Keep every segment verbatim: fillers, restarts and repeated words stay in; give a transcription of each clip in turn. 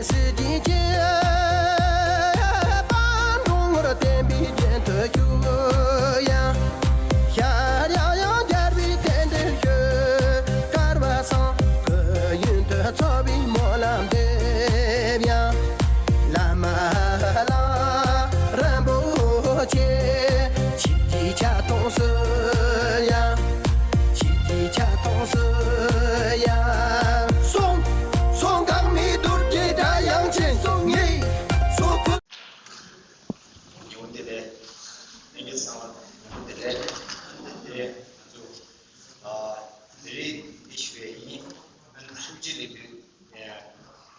སྲིད་ཞིའི་དཔལ་འབྲོང་ངུར་བརྟན་པའི་རྒྱན་དུ་བཞུགས་ཡ། ཤར་ཡང་ཡང་རྒྱལ་བའི་རྟེན་འབྲེལ་ཞུ། དཀར་བ་བསང་གི་ཡུན་དུ་འཚོ་བའི་སྨོན་ལམ་འདེབས་ཡ། བླ་མ་ལ་རིན་པོ་ཆེ། ཆིབས་ཀྱི་ཆ་ཐོངས་སུ་ཡ། ཆིབས་ཀྱི་ཆ་ཐོངས་སུ་ཡ། སོང་སོང་འགག་མེད་རྡོ་རྗེ་སྒྲ་དབྱངས་ཅན་སོང་ངེ་སོ་ཁུ། ཉིན་དེ་ལས་ལྷན་རྒྱས་ཚང་མ་ཉིན་དེ་ལས་དེ་ང་ཚོ་ཨ་དེ་རིང་འདི་ཞུ་ཡས་ཡིན། ཨ་ནི་ཐུགས་རྗེ་ལེགས་འབུལ་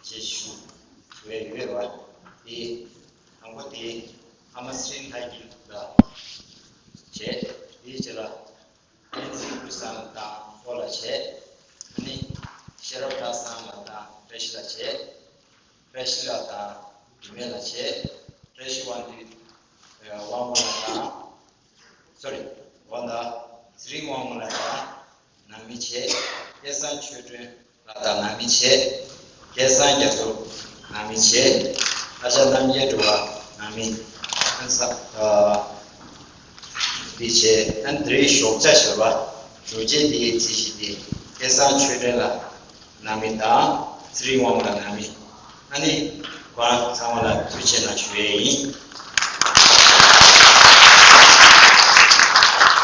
ཞེས་ཞུ་ཞུ་ཡས་ཡོད་རེད་བ། དེ་དང་པོ་དེ་ཨ་མ་ཚེ་རིང་ལྷ་སྐྱིད་ལ་བྱས། དེའི་རྗེས་ལ་བསྟན་འཛིན་ཀུན་བཟང་དང་ཁོ་ལ་བྱས། ཨ་ནི་ཤེས་རབ་གྲྭ་ཚང་ལ་དང་བཀྲ་ཤིས་ལ་བྱས། བཀྲ་ཤིས་ལ་དང་འབྲི་མེད་ལ་བྱས། བཀྲ་ཤིས་དབང་འདུས་དབང་མོ་ལ་དང་། སོ་རི། འོ་ན་ཚེ་རིང་དབང་མོ་ལ་དང་ནང་མི་བྱས། སྐལ་བཟང་ཆོས་སྒྲོན་ལ་དང་ནང་མི་བྱས། སྐལ་བཟང་རྒྱ་མཚོ་ནང་མི་བྱས། ཨ་ཅག་རྣམ་རྒྱལ་སྒྲོལ་མ་ནང་མི། ཨ་ས་ཨ་འདི་བྱས། ཨ་འདིའི་ཞོགས་ཇ་ཞོར་བ་ཞོགས་ཇའི་འདིའི་རྩིས་གཞི་འདི་སྐལ་བཟང་ཆོས་སྒྲོན་ལ་ནང་མི་དང་ཚེ་རིང་དབང་མོ་ལ་ནང་མི། ཨ་ནི་ཁོ་རང་ཚང་མ་ལ་ཐུགས་རྗེ་ཆེ་གནང་ཞུ་ཡས་ཡིན།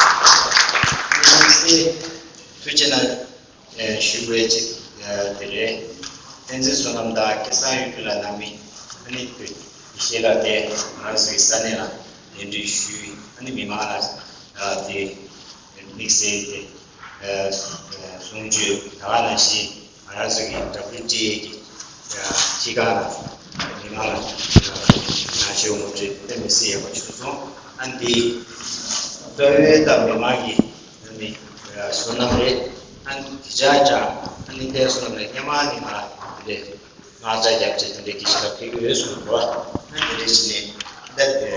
ཨ་ནི་ཐུགས་རྗེ་གནང་ཞུ་དགོས་ཅིག་དེ་རེད། བསྟན་འཛིན་བསོད་ནམས་དང་སྐལ་བཟང་གཡུ་སྒྲོན་ལ་ནང་མི། ཨ་ནི་ཡེ་ཤེས་ལགས་དེ་ང་རང་ཚོའི་ས་གནས་ལ་གདན་འདྲེན་ཞུས། ཨ་ནི་མི་མང་ལ་དེ་དམིགས་བསལ་དེ་གསུང་ཆོས་ད་ག་ནང་བཞིན་ང་རང་ཚོ་གི་ཌབ་ལིའུ་ཊི་ཨེ་གི་སྤྱི་ཁང་ལ་མི་མང་ལ་ནང་ཆོས་ངོ་སྤྲོད་དཔེ་མི་སྲིད་ཡག་པོ་བྱུང་སོང་། ཨ་ནི་འདི་རྩ་བའི་དང་མི་མང་གི་ནི་བསོད་ནམས་རེད། ཨ་ནི་དེ་ཅག་ཀྱང་ཨ་ནི་བསྟན་བསོད་ནམས་རེད། སྔན་མ་ནི་ང་རང་འདི་ལྔ་ཚར་རྒྱབ་ཆེད་དེ་འདྲའི་གི་ཞིག་ལ་ཕེབས་ཀྱི་ཡོད་གསུངས་འདུག་ཨ་ནི་དེ་འདྲའི་ཞིག་ནས་འདི་ལྟར་དེ་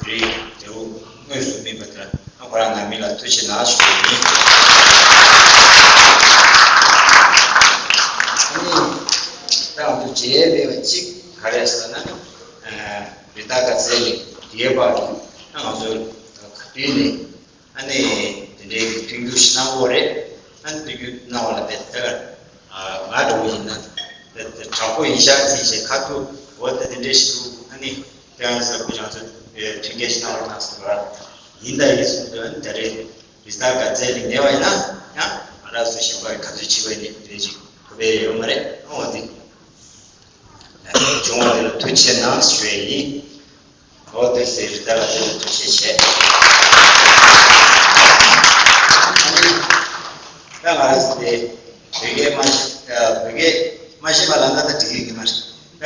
རིང་དེའུ་དངོས་སུ་སྨིན་པ་དང་ཁོ་རང་ནང་མི་ལ་ཐུགས་རྗེ་གནང་ཞུ་རྒྱུ་ཡིན། ཨ་ནི་ད་ང་ཚོ་མཇལ་མེད་པ་གཅིག་ག་རེ་ཟེར་ན། རི་དྭགས་དཀར་རྩེ་ལ་དེའི་བར་དུ་ང་ཚོ་ག་དུས་ནས། ཨ་ནི་དེ་འདྲའི་མཐུན་འགྱུར་ཞིག་གནང་དགོས་རེད། ཨ་ནི་མཐུན་འགྱུར་གནང་བ་ལ་དེ་ལྟར་ང་འདྲ་བོ་ཡིན་ན་དེ་དྲག་པོ་ཡིན་ཤག་ཟེར་བྱས་ཁ་ཐུག་འོ་དེ་དེ་འདྲའི་ཞིག་འདུག་ཨ་ནི་དེ་ཡང་ཟེར་བུ་ཡང་ཚོ་མཐུན་རྐྱེན་ཞིག་གནང་བ་གནང་སོང་བ་ཡིན་ད་ཡིན་སོང་དུས་ཨ་ནི་ད་རེས་རི་དྭགས་དཀར་རྩེ་ལ་ཉེ་བ་ཡིན་ན་ཡང་ང་རང་ཚོ་གཞན་པ་ག་ཚོད་བྱིས་པ་ཡིན་ནའི་དེ་འདྲའི་ཞིག་ཐུབ་པའི་ཡོད་མ་རེད། ཨ་འོ་དེ་བྱུང་བ་དེ་ལ་ཐུགས་རྗེ་ཆེ་གནང་ཞུ་ཡས་ཡིན། འོ་དེ་ཟེར་ད་ལ་དེ་ལ་ཐུགས་རྗེ་ཆེ། ད་ང་རང་ཚོ་དེ་བོད་སྐད་མ་ཤེས་བོད་སྐད་མ་ཤེས་པ་ལ་ང་ད་འགྲིག་གི་མ་རེད། ད་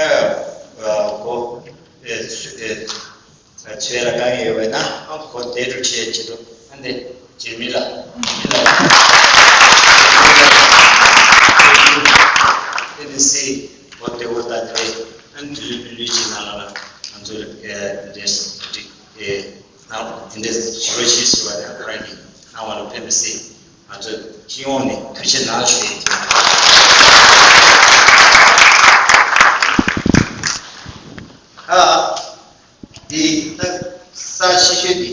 གོ་ཚོད་ལ་དཀའ་ངལ་ཡོད་པས་ན་ཨ་གོ་བདེ་འགྲོ་བྱེད་ཆེད་དུ་ཨ་འདི་རྗེ་མི་ལ་མི་ལ་ཨེ་ནི་སི་གོ་བདེ་བོ་ད་འདི་རེད། ཨ་ནི་དུས་ཚོད་སྤུས་ལེགས་ཅིག་ནང་ལ་ང་ཚོ་ལ་འདི་འདྲས་འགྲིག་ཨེ། ནང་དེ་འདྲའི་ཞི་བ་ཞིག་ཞུ་བ་དང་ཁོ་རང་གིས་གནང་བ་ལ་ཕེབས་མི་སྲིད། ང་ཚོས་སྤྱི་ཡོངས་ནས་ཐུགས་རྗེ་གནང་ཞུ་ཡི། ཨ་འདི་ད་ས་ཆེ་ཤོས་འདི་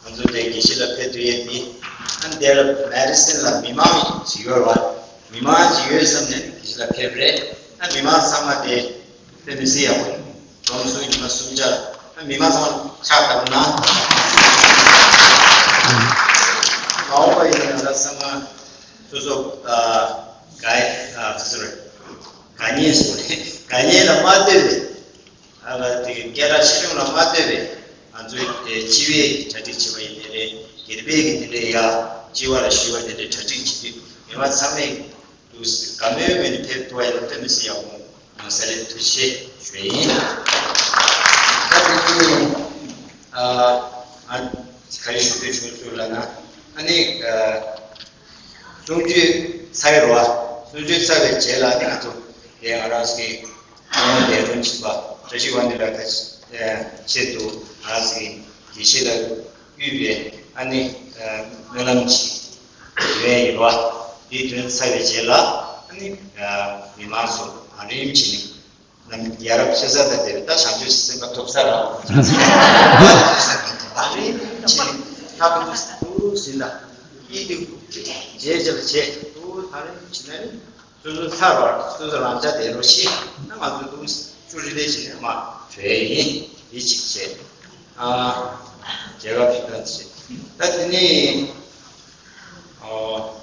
ང་ཚོ་དེ་དགེ་བཤེས་ལ་ཕེབས་དུས་ཡས་འདི་ཨ་འདི་ལ་མེ་ཌི་སིན་ལ་མི་མང་ཞིག་ཡོད་རེད་བ། མི་མང་ཞིག་ཡོད་བསམ་ནས་དགེ་བཤེས་ལ་ཕེབས་རེད། ཨ་མི་མང་ཚང་མ་དེ། དཔེ་མི་སྲིད་ཡག་པོ། སྡོམ་གསུམ་ཉི་མ་གསུམ་ཆར། ཨ་མི་མང་ཚང་མ་ཕྱག་བརྡབ་ན། མ་འོངས་པ་ཡིན་ན་ང་ཚང་མ་སོ་སོ་ཨ་དགའ་ཨ་སོ་སོ་རེད། དགའ་ཉེ་སོ་རེད། དགའ་ཉེ་ལ་མ་ལྟོས་པའི་ཨ་ལ་དེ་སྐད་གྲགས་ཆེ་ཆུང་ལ་མ་ལྟོས་པའི་ང་ཚོའི་དེ་སྤྱི་བའི་གྲ་སྒྲིག་བྱེད་པ་ཡིན་ནའི་རེད། སྒེར་པའི་གི་དེ་འདྲའི་ཡ་སྤྱི་བ་ལ་ཞུས་པ་དེ་འདྲའི་གྲ་སྒྲིག་བྱེད་དུས་མི་མང་ཚང་མས། དུས་དགའ་མོས་མོས་ནས་ཕེབས་ཐུབ་པ་ཡིན་ན་དཔེ་མི་སྲིད་ཡག་པོ་ཡོང་ས་རེད། ཐུགས་རྗེ་ཆེ་ཞུ་ཡ་ཡིན། ད་དེ་ནི་ཨ་ཨ་ ག་རེ་ཞུ་འདོད་བྱུང་ཚུལ་ལབ་ན། ཨ་ནི་གསུང་ཆོས་ཚར་ཡོད་རེད་བ། གསུང་ཆོས་ཚར་བའི་རྗེས་ལ་ཨ་ནི་ང་ཚོ་དེ་ང་རང་ཚོ་གི་ཁོང་ལས་དོན་ཆེན་པ་བཀྲ་ཤིས་དབང་འདུས་ལགས་ཀྱི་ཆེད་དུ་ང་རང་ཚོ་གི་དགེ་བཤེས་ལ་དབུས་པའི་ཨ་ནི་སྨོན་ལམ་ཅིག་ཡོད་ཡིན་རེད་བ། དེའི་དོན་ཚར་བའི་རྗེས་ལ་ཨ་ནི་མི་མང་ཚོ་གང་རིམ་བྱས་ནས། ནམ་ཡ་རབས་ཆེ་ས་དང་དེ་ད་བྱང་ཆུབ་སེམས་དཔའ་ཐོབ་ས་ར། ཨ་རེ་ཅི་ལྷག་ཏུ་འདུག་ཟིན་ལ། ཡིད་དུ་རྗེས་རྗེས་ལ་བྱེད་དུ་ད་རེ་ཅི་ན་རེ། སོ་སོ་ཚར་བར་སོ་སོ་རང་ཅག་དེ་རོ་ཤི་ན་ང་ཚོ་འདུག་ཅུ་རི་ལེ་ཅི་ནས་མ་བྲོས་ཡིན་ཡིད་ཅིག་བྱེད། ཨ་རྒྱལ་ཁབ་ཅིག་ད་བྱེད་ད་དེ་ནི་ཨོ།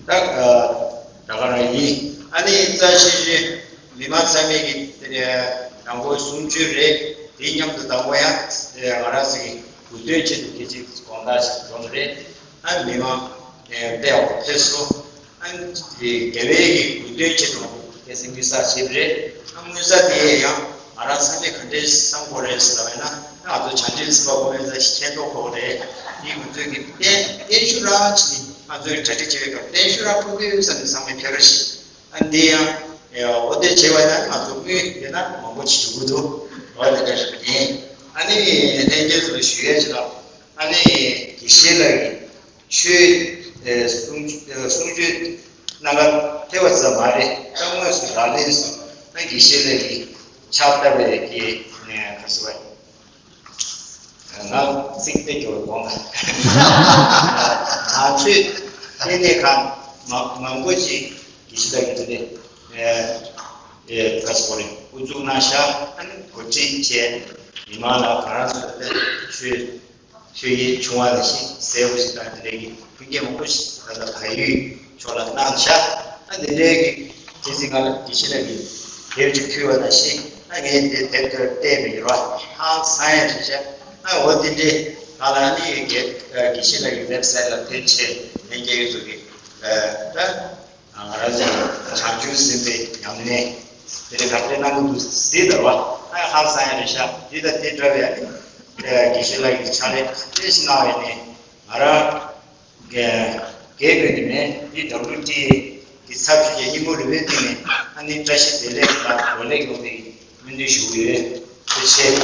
ད་ད་ག་རང་ཡིན། ཨ་ནི་རྩ་ཤེས་ཤེས་མི་མང་ཚང་མས་ཀྱི་དང་པོ་གསུང་ཆོས་རེད། དེ་མཉམ་དུ་དང་པོ་ཡང་ང་རང་ཚོ་གི་དགོས་དོན་ཆེད་དུ་སྐད་ཆ་དགོངས་དག་ཞིག་འདོན་རེད། ཨ་མི་མང་དཔེ་ཡག་པོ་ཕེབས་སོང་། ཨ་ནི་དགེ་བའི་གི་དགོས་དོན་ཆེད་དུ་སྐད་ཆ་དངུལ་གསར་བྱེད་རེད། ཨ་དངུལ་གསར་དེ་ཡང་ང་རང་ཚང་མས་ག་འདྲས་བསམ་དགོས་རེད་ཟེར་བ་ཡིན་ན། ང་ཚོ་བྱང་ཆུབ་སེམས་དཔའ་པོ་མེད་ས་ཞིག་མཁྱེན་རྟོགས་དགོས་རེད། འདི་ང་ཚོས་ཀྱི་བརྟན་བརྟན་བཞུགས་རང་བྱས་ནས་ང་ཚོས་གྲ་སྒྲིག་བྱེད་པའི་སྐབས་བརྟན་བཞུགས་རང་ཕུལ་དགོས་ཡོད་ས་ནས་ཚང་མས་ཕེབས་རོགས་ཞེས། ཨ་འདི་ཡང་འོ་དེ་བྱས་པ་ཡིན་ན་ང་ཚོ་དངུལ་ཡོད་ན་མང་པོ་ཞིག་འགྲོ་གི་འདུག་འོ་དེ་འདྲ་ཞིག་ཡིན། ཨ་ནི་ལྷན་རྒྱས་ཚོ་ལ་ཞུ་ཡས་ཅིག་ལ། ཨ་ནི་དགེ་བཤེས་ལགས་ཀྱིས་ཆོས་གསུང་གསུང་ཆོས་གནང་ག་ཐེ་བ་ཙམ་མ་རེད། ད་དངོས་སུ་ལག་ལེན་སོང་ན་དགེ་བཤེས་ལགས་ཀྱིས་ཕྱག་བཏབ་པའི་གི་ག་ཟེར་བ། ང་ཚིག་དེ་སྐྱོར་དགོངས་ལ། ང་ཚོས་ལྟེ་གནས་ཁང་མང་མང་པོ་ཅིག་དགེ་བཤེས་ལགས་ཀྱིས་དེ་ནས་ཨེ་ཨེ་ག་ཟེར་བ་རེད། དབུ་འཛུགས་གནང་ཤག་ཨ་ནི་གོ་སྒྲིག་བྱས་མི་མང་ལ་ག་རང་ཚོ་ལྟ་ཆོས། ཆོས་ཡིད་བྱུང་བ་ལ་ཞིག་གསལ་པོ་ཞིག་དང་དེ་འདྲའི་གི་ཕུགས་རྒྱང་མང་པོ་ཞིག་ད་ལྟ་བལ་ཡུལ་ཕྱོགས་ལ་གནང་ཤག་ཨ་དེ་འདྲའི་གི་དེ་ཚེ་ང་ལ་དགེ་བཤེས་ལགས་ཀྱིས་དེབ་ཅིག་ཕུལ་བ་ལ་ཞིག་ཨ་ངས་དེ་དེབ་དེར་བལྟས་པ་ཡིན་རོ། ཧང་སང་ཡ་རེད་ཤག་ཨ་འོ་དེ་འདྲའི་ང་ལ་ཨ་ནི་དགེ་དགེ་བཤེས་ལགས་ཀྱི་ཝེབ་སའིཊ་ལ་ཕེབས་བྱས་ལྷན་རྒྱས་ཡོངས་སུ་གི་ད། ང་རང་ཚོ་བྱང་ཆུབ་སེམས་དཔའི་ཉམས་ལེན་དེ་འདྲ་ག་འདྲ་གནང་གི་འདུག་ཟེར་ལབ་པ། ཨ་ཧང་སང་ཡ་རེད་ཤག་འདི་དང་དེ་འདྲ་བའི་ཨ་ནི་དགེ་བཤེས་ལགས་ཀྱི་ཕྱག་ལས་ག་འདྲ་ཞིག་གནང་བ་ཡིན་ནའི་ང་རང་རྒན་རྒན་རྒོན་དེ་ནས་འདི་ཌབ་ལིའུ་ཊི་ཨེ་གི་ཚབ་ཞུ་མཁན་སྙིང་ཁོང་རུས་པའི་གཏིང་ནས་ཨ་ནི་བཀྲ་ཤིས་བདེ་ལེགས་དང་ལོ་ལེགས་ཡོང་བའི་སྨོན་འདུན་ཞུ་གི་ཡོད། ཐུགས་རྗེ་ཆེ།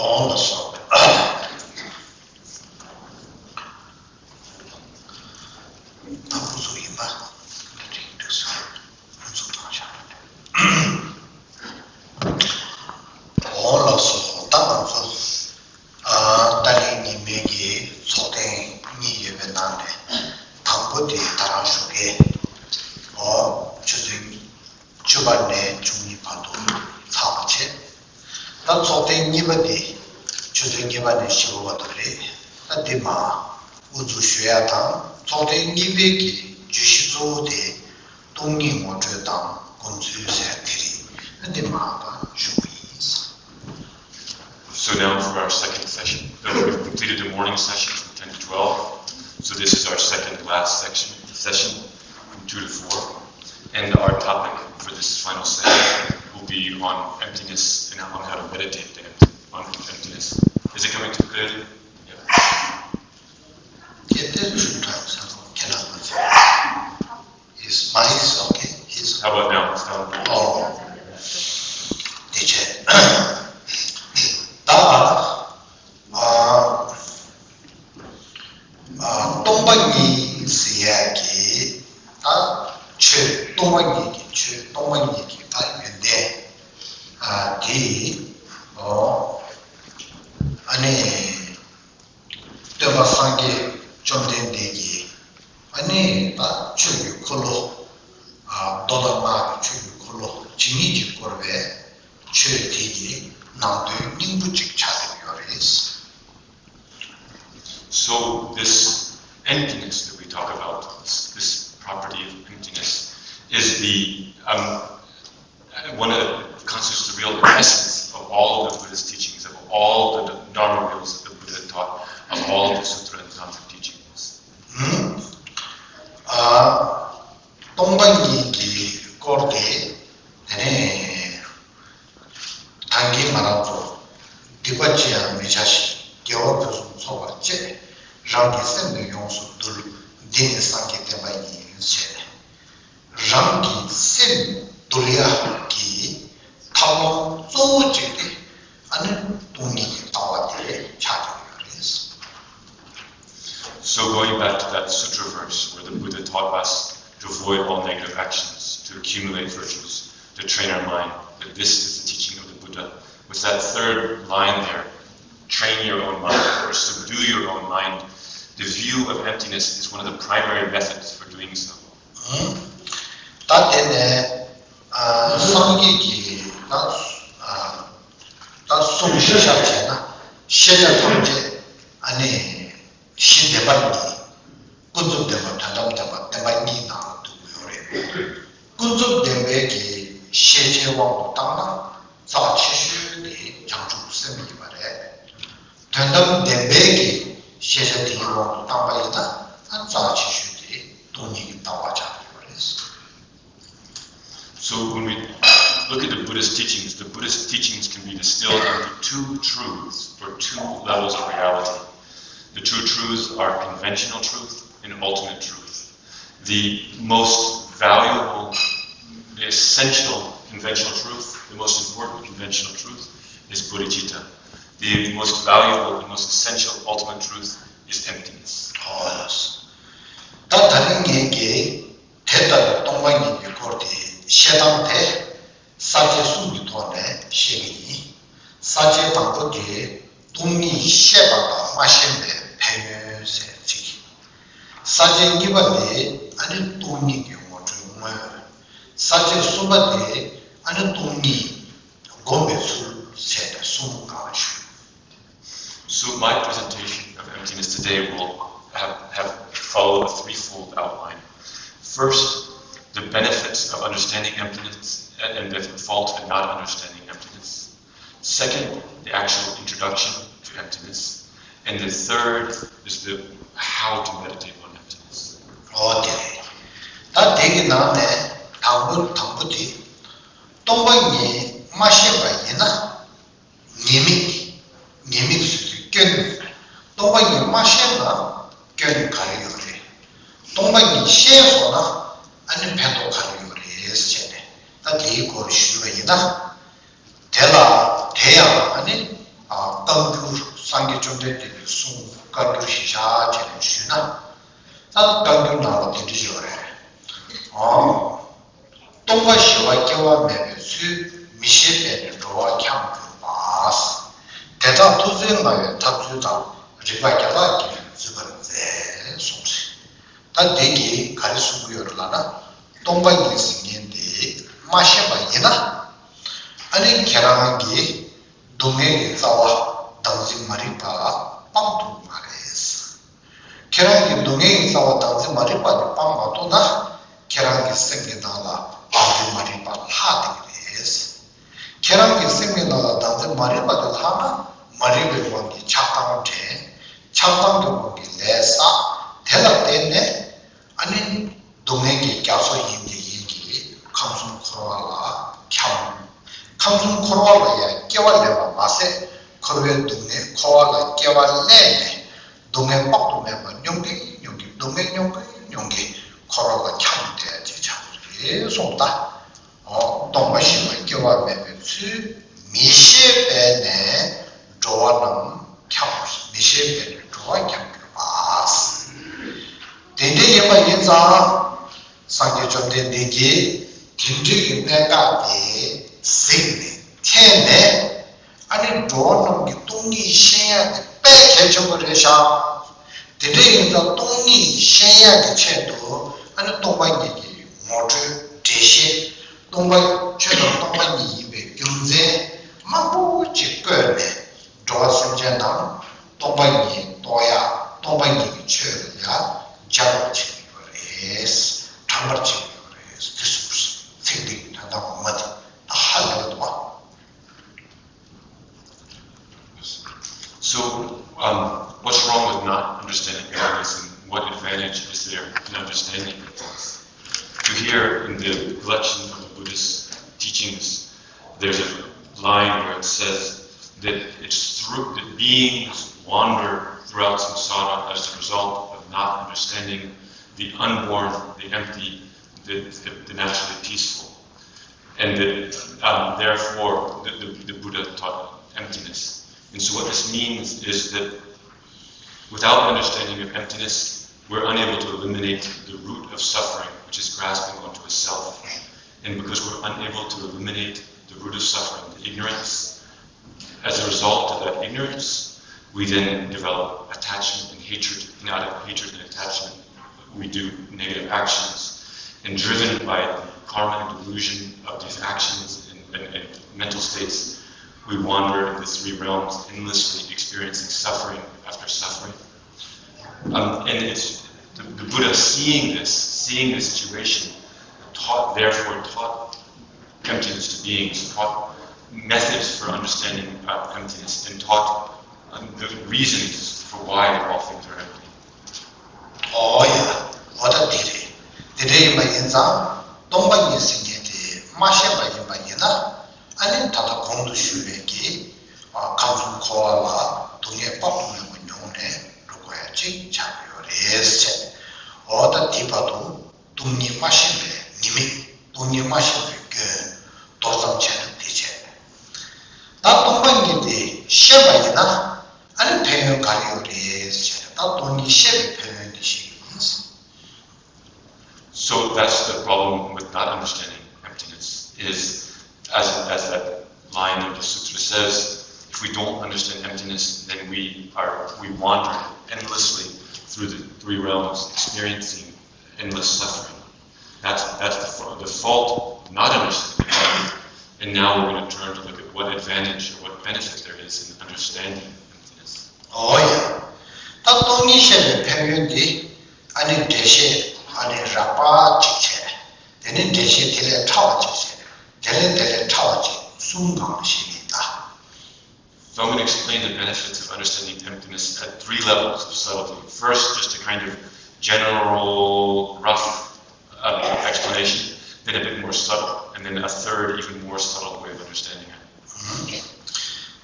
ཨོ་ལགས་སོ། ད་ཁོང་ཚོ་ཡིན་པ། ད་ཁོང་ཚོ་ནང་བཞག་ཨོ་ལགས་སོ། ད་ང་ཚོ་ཨ་ད་རིང་ཉི་མའི་གི་ཚོགས་ཐེངས་གཉིས་ཡོད་པའི་ནང་ནས་དང་པོ་དེ་ད་རང་ཞོགས་ཀས་ཨོ་ཆུ་ཚོད་བཅུ་པ་ནས་བཅུ་གཉིས་བར་དུ་ཚགས་པར་བྱས། ད་ཚོགས་ཐེངས་གཉིས་པ་འདི་ཆུ་ཚོད་གཉིས་པ་ནས་བཞི་པ་བར་དུ་རེད། ད་འདི་མ་དབུ་འཛུགས་ཞུ་ཡ་དང་ཚོགས་ཐེངས་གཉིས་པའི་གི་བརྗོད་གཞི་གཙོ་བོ་དེ་སྟོང་ཉིད་ངོ་སྤྲོད་དང་དགོངས་ཚུལ་ཟེར་དེ་རེད། ད་འདི་མ་ད་ཞུ་གི་ཡིན། So now for our second session. Though we've completed the morning session from ten to twelve, so this is our second last section, session from two to four. And our topic for this final session will be on emptiness and on how to meditate the empty, on emptiness. Is it coming through clearly? Yeah. Is my is okay? His. How about now? Sound good? Oh. དེ་བྱས། ད། ཨ། ཨ། སྟོང་པ་ཉིད་ཟེར་ཡག་གི་ད་ཆོས་སྟོང་པ་ཉིད་ཀྱི་ཆོས་སྟོང་པ་ཉིད་ཀྱི་ད་ཡོན་ཏན་ཨ་དེ་ཨོ་ཨ་ནི་སྟོན་པ་སངས་རྒྱས་བཅོམ་ལྡན་འདས་ཀྱིས་ཨ་ནི་ད་ཆོས་ཀྱི་འཁོར་ལོ་ཨ་མདོ་དང་སྔགས་ཀྱི་ཆོས་ཀྱི་འཁོར་ལོ་ཇི་སྙེད་ཅིག་བསྐོར་བས་ཆོས་དེ་ཡི་ནང་དོན་སྙིང་པོ་གཅིག་ཆགས་བསྡད་ཡོད་རེད། So this emptiness that we talk about, this, this property of emptiness, is the um, one of the constitutes the real essence of all of the Buddhist teachings, of all the Dharma wheels that the Buddha taught, of all the sutra and tantric teachings. Hmm? Uh, སྟོང་པ་ཉིད་ཀྱི་ སྐོར་ཏེ། དེ་ནས་ད་གིན་ང་རང་ཚོ་སྡིག་པ་ཅི་ཡང་མི་བྱ་ཞིང་དགེ་བ་ཕུན་སུམ་ཚོགས་པར་སྤྱད། རང་གི་སེམས་ནི་ཡོངས་སུ་འདུལ། འདི་ནི་སངས་རྒྱས་བསྟན་པ་ཡིན་ཞེས། རང་གི་སེམས་འདུལ་ཡག་གི་ཐབས་ལམ་གཙོ་བོ་གཅིག་དེ་ཨ་ནི་སྟོང་ཉིད་ཀྱི་ལྟ་བ་དེ་ཆགས་ཀྱི་ཡོད་རེད། So going back to that sutra verse where the Buddha taught us to avoid all negative actions, to accumulate virtues, to train our mind, that this is the teaching of the Buddha. With that third line there, train your own mind or subdue your own mind, the view of emptiness is one of the primary methods for doing so. ད་དེ་ནས་སངས་རྒྱས་ཀྱིས་ད་ད་གསུང་བཞིན་བཤད་བྱས་ན་ཤེས་བྱ་ཐམས་ཅད་ཨ་ནི་གཞི་བདེན་པ་གཉིས། ཀུན་རྫོབ་བདེན་པ་དོན་དམ་བདེན་པ་བདེན་པ་གཉིས་ནང་ལ་འདུ་དགོས་ཡོད་རེད། ཀུན་རྫོབ་བདེན་པའི་གི་ཤེས་བྱའི་དབང་དུ་བཏང་ན་རྩ་ཆེ་ཤོས་དེ་བྱང་ཆུབ་སེམས་ཡིན་པ་རེད། དོན་དམ་བདེན་པའི་གི་ཤེས་བྱ་དེའི་དབང་དུ་བཏང་པ་ཡིན་ན་རྩ་ཆེ་ཤོས་དེ་སྟོང་ཉིད་ཀྱི་ལྟ་བ་ཆགས་ཡོད་རེད། So when we look at the Buddhist teachings, the Buddhist teachings can be distilled into two truths or two levels of reality. The two truths are conventional truth and ultimate truth. The most valuable, the essential conventional truth, the most important conventional truth is bodhicitta. The most valuable and most essential ultimate truth is emptiness. ད་ད་རིང་ངས་ཀྱིས་དེ་ལྟ་བུའི་སྟོང་པ་ཉིད་ཀྱི་སྐོར་དེ་བཤད་སྟངས་དེ་ས་བཅད་གསུམ་གྱི་ཐོག་ནས་བཤད་ཀྱི་ཡིན། ས་བཅད་དང་པོ་དེ་སྟོང་ཉིད་ཤེས་པ་དང་མ་ཤེས་པའི་ཕན་ཡོན་ཟེར་ཚིག་ས་བཅད་གཉིས་པ་དེ་ཨ་ནི་སྟོང་ཉིད་ཀྱི་ངོ་སྤྲོད་དངོས། ས་བཅད་གསུམ་པ་དེ་ཨ་ནི་སྟོང་ཉིད་སྒོམ་པའི་ཚུལ་ཟེར་ནས་གསུམ་གང་ཞུ། So my presentation of emptiness today will have, have follow a threefold outline. First, the benefits of understanding emptiness and, and the fault in not understanding emptiness. Second, the actual introduction to emptiness. And the third is the how to meditate on emptiness. ཨོ་དེ་རེད། ད་དེ་གི་ནང་ནས་དང་པོ་དང་པོ་དེ་སྟོང་པ་ཉིད་མ་ཤེས་པ་ཡིན་ན། ཉེས་དམིགས། ཉེས་དམིགས་སུ་ཚུལ་སྐྱོན། སྟོང་པ་ཉིད་མ་ཤེས་ན་སྐྱོན་ག་རེ་ཡོད་རེད། སྟོང་པ་ཉིད་ཤེས་སོང་ན་ཨ་ནི་ཕན་ཐོགས་ག་རེ་ཡོད་རེད་ཟེར་ནས་ད་དེའི་སྐོར་ཞུས་པ་ཡིན་ན། དེ་ལ་དེ་ཡང་ཨ་ནི་བཀའ་འགྱུར་སངས་རྒྱས་བཅོམ་ལྡན་འདས་ཀྱི་གསུང་བཀའ་འགྱུར་གཞི་བཞག་བྱས་ནས་ཞུས་ན། ད་བཀའ་འགྱུར་ནང་ལ་དེ་འདྲ་ཡོད་རེད། ཨང་། སྟོང་པ་ཞི་བ་སྐྱེ་བ་མེད་པའི་ཚུལ། མི་ཤེས་པས་ནི་འགྲོ་བ་འཁྱམས་གྱུར་པ། དེ་དག་ཐུགས་བརྩེ་མངའ་བའི་ཐབས་ཚུལ་དང་། རིགས་པ་བརྒྱ་དག་གིས་འཛུད་པར་མཛད་གསུངས་ཤིང་། ད་དེ་གིས་ག་རེ་གསུང་གི་ཡོད་རེད་ལབ་ན། སྟོང་པ་ཉིད་ཟེར་མཁན་དེ་མ་ཤེས་པ་ཡིན་ན། ཨ་ནི་ཁྱེད་རང་གིས་སྡུག་བསྔལ་གྱི་རྩ་བ་བདག་འཛིན་མ་རིག་པ་སྤང་ཐུབ་མ་རེད། ཁྱེད་རང་གིས་སྡུག་བསྔལ་གྱི་རྩ་བ་བདག་འཛིན་མ་རིག་པ་དེ་སྤང་མ་ཐུབ་ན། ཁྱེད་རང་གི་སེམས་ཀྱི་ནང་ལ་བདག་འཛིན་མ་རིག་པ་ལྷག་བསྡད་ཀྱི་རེད། ཁྱེད་རང་གི་སེམས་ཀྱི་ནང་ལ་བདག་འཛིན་མ་རིག་པ་དེ་ལྷག་ན། མ་རིག་པའི་དབང་གིས་ཆགས་སྡང་དྲན། ཆགས་སྡང་གི་དབང་གིས་ལས་བསགས། དེ་ལ་བརྟེན་ནས་ཨ་ནི་སྡུག་བསྔལ་གྱི་རྒྱ་མཚོ་ཡིན་གྱི་ཡིན་གྱི་ཁམས་གསུམ་འཁོར་བ་ལ་འཁྱམས། ཁམས་གསུམ་འཁོར་བ་ལ་ཡང་སྐྱེ་བ་ལེན་པ་མ་ཟད། འཁོར་བའི་སྡུག་བསྔལ་འཁོར་བ་ལ་སྐྱེ་བ་ལེན་ནས། སྡུག་བསྔལ་དཔག་ཏུ་མེད་པ་མྱོང་གིན་མྱོང་གིན། སྡུག་བསྔལ་མྱོང་གིན་མྱོང་གིན། འཁོར་བ་ལ་འཁྱམས་བསྡད་ཅེས་བྱ་བ་རེད་གསུངས་ད། འོ། སྟོང་པ་ཞི་བ་སྐྱེ་བ་མེད་པའི་ཚུལ། མི་ཤེས་པས་ནི་འགྲོ་བ་རྣམས་འཁྱམས། མི་ཤེས་པས་ནི་འགྲོ་བ་འཁྱམས་གྱུར་པ། དེ་འདྲ་ཡིན་པ་ཡིན་ཙང་། སངས་རྒྱས་བཅོམ་ལྡན་འདས་ཀྱིས་དེ་འདྲའི་གི་གནད་འགག་དེ་གཟིགས་ནས་མཁྱེན་ནས། ཨ་ནི་འགྲོ་བ་རྣམས་ཀྱི་སྟོང་ཉིད་ཤེས་ཡ་དེ་དཔེ་གལ་ཆེན་པོ་རེད་ཤག་དེ་འདྲ་ཡིན་ཙང་སྟོང་ཉིད་ཤེས་ཡ་གི་ཆེད་དུ་ཨ་ནི་སྟོང་པ་ཉིད་ཀྱི་ངོ་སྤྲོད་འགྲེལ་བཤད། སྟོང་པ་ཆོས་དང་སྟོང་པ་ཉིད་ཡིན་པའི་རྒྱུ་མཚན་མང་པོ་ཅིག་བཀོད་ནས། འགྲོ་བ་སེམས་ཅན་རྣམས་སྟོང་པ་ཉིད་རྟོགས་ཡ། སྟོང་པ་ཉིད་ཀྱི་ཆོས་ལ་ཡ་སྦྱར་བར་བྱེད་ཀྱི་ཡོད་རེད། དྲངས་པར་བྱེད་ཀྱི་ཡོད་རེད། དེ་གསུངས། ཚིག་འདི་གི་དོན་དག་ངོ་མ་དེ་ད་ཧ་ལས་པ་འདུག་བ། So, um, what's wrong with not understanding emptiness, and what advantage is there in understanding emptiness? Here in the collection of the Buddhist teachings, there's a line where it says that it's through that beings wander throughout samsara as a result of not understanding the unborn, the empty, the, the, the naturally peaceful. And that um, therefore the, the, the Buddha taught emptiness. And so what this means is that without understanding of emptiness, we're unable to eliminate the root of suffering, which is grasping onto a self. And because we're unable to eliminate the root of suffering, the ignorance, as a result of that ignorance, we then develop attachment and hatred. And out of hatred and attachment, we do negative actions. And driven by the karma and delusion of these actions and, and, and mental states, we wander in the three realms, endlessly experiencing suffering after suffering. Um, and it's the, the Buddha seeing this, seeing the situation, taught, therefore taught emptiness to beings, taught methods for understanding uh, emptiness, and taught um, the reasons for why all things are empty. ཨོ་ཡ། ཨོ་ད་དེ་རེད། དེ་འདྲ་ཡིན་པ་ཡིན་ཙང་སྟོང་པ་ཉིད་ཟེར་མཁན་དེ་མ་ཤེས་པ་ཡིན་པ་ཡིན་ན། ཨ་ནི་ད་ལྟ་གོང་དུ་ཞུས་པའི་གི་ཁམས་གསུམ་འཁོར་བ་ལ་སྡུག་བསྔལ་དཔག་ཏུ་མེད་པ་མྱོང་ནས་འགྲོ་དགོས་ཡ་ཅིག་ཆགས་ཀྱི་ཡོད་རེད་ཟེར། འོ་ད་དེ་བར་དུ་སྟོང་ཉིད་མ་ཤེས་པའི་ཉེས་དམིགས། སྟོང་ཉིད་མ་ཤེས་པའི་སྐྱོན། མདོར་ཙམ་བྱས་ན་དེ་བྱས། ད་སྟོང་པ་ཉིད་དེ་ཤེས་པ་ཡིན་ན་ཨ་ནི་ཕན་ཡོན་ག་རེ་ཡོད་རེད་ཟེར་ན། ད་སྟོང་ཉིད་ཤེས་པའི་ཕན་ཡོན་དེ་ཤེས་ཀྱི་ཡིན། So that's the problem with not understanding emptiness is, as, as that line of the sutra says, if we don't understand emptiness, then we are we wander endlessly through the three realms, experiencing endless suffering. That's that's the, fa- the fault of not understanding emptiness. And now we're going to turn to look at what advantage or what benefit there is in understanding emptiness. ཨོ་ཡ། ད་སྟོང་ཉིད་ཤེས་པའི་ཕན་ཡོན་འདི། ཨ་ནི་འགྲེལ་བཤད་ཨ་ནི་རགས་པ་གཅིག་བྱས། དེ་ནས་འགྲེལ་བཤད་དེ་ལས་ཕྲ་བ་གཅིག་བྱས། དེ་ལས་དེ་ལས་ཕྲ་བ་གཅིག་གསུམ་སྒང་ལ་བཤད་ཀྱི་ཡིན་ད། So I'm going to explain the benefits of understanding emptiness at three levels of subtlety. First, just a kind of general, rough uh, explanation, then a bit more subtle, and then a third, even more subtle way of understanding it.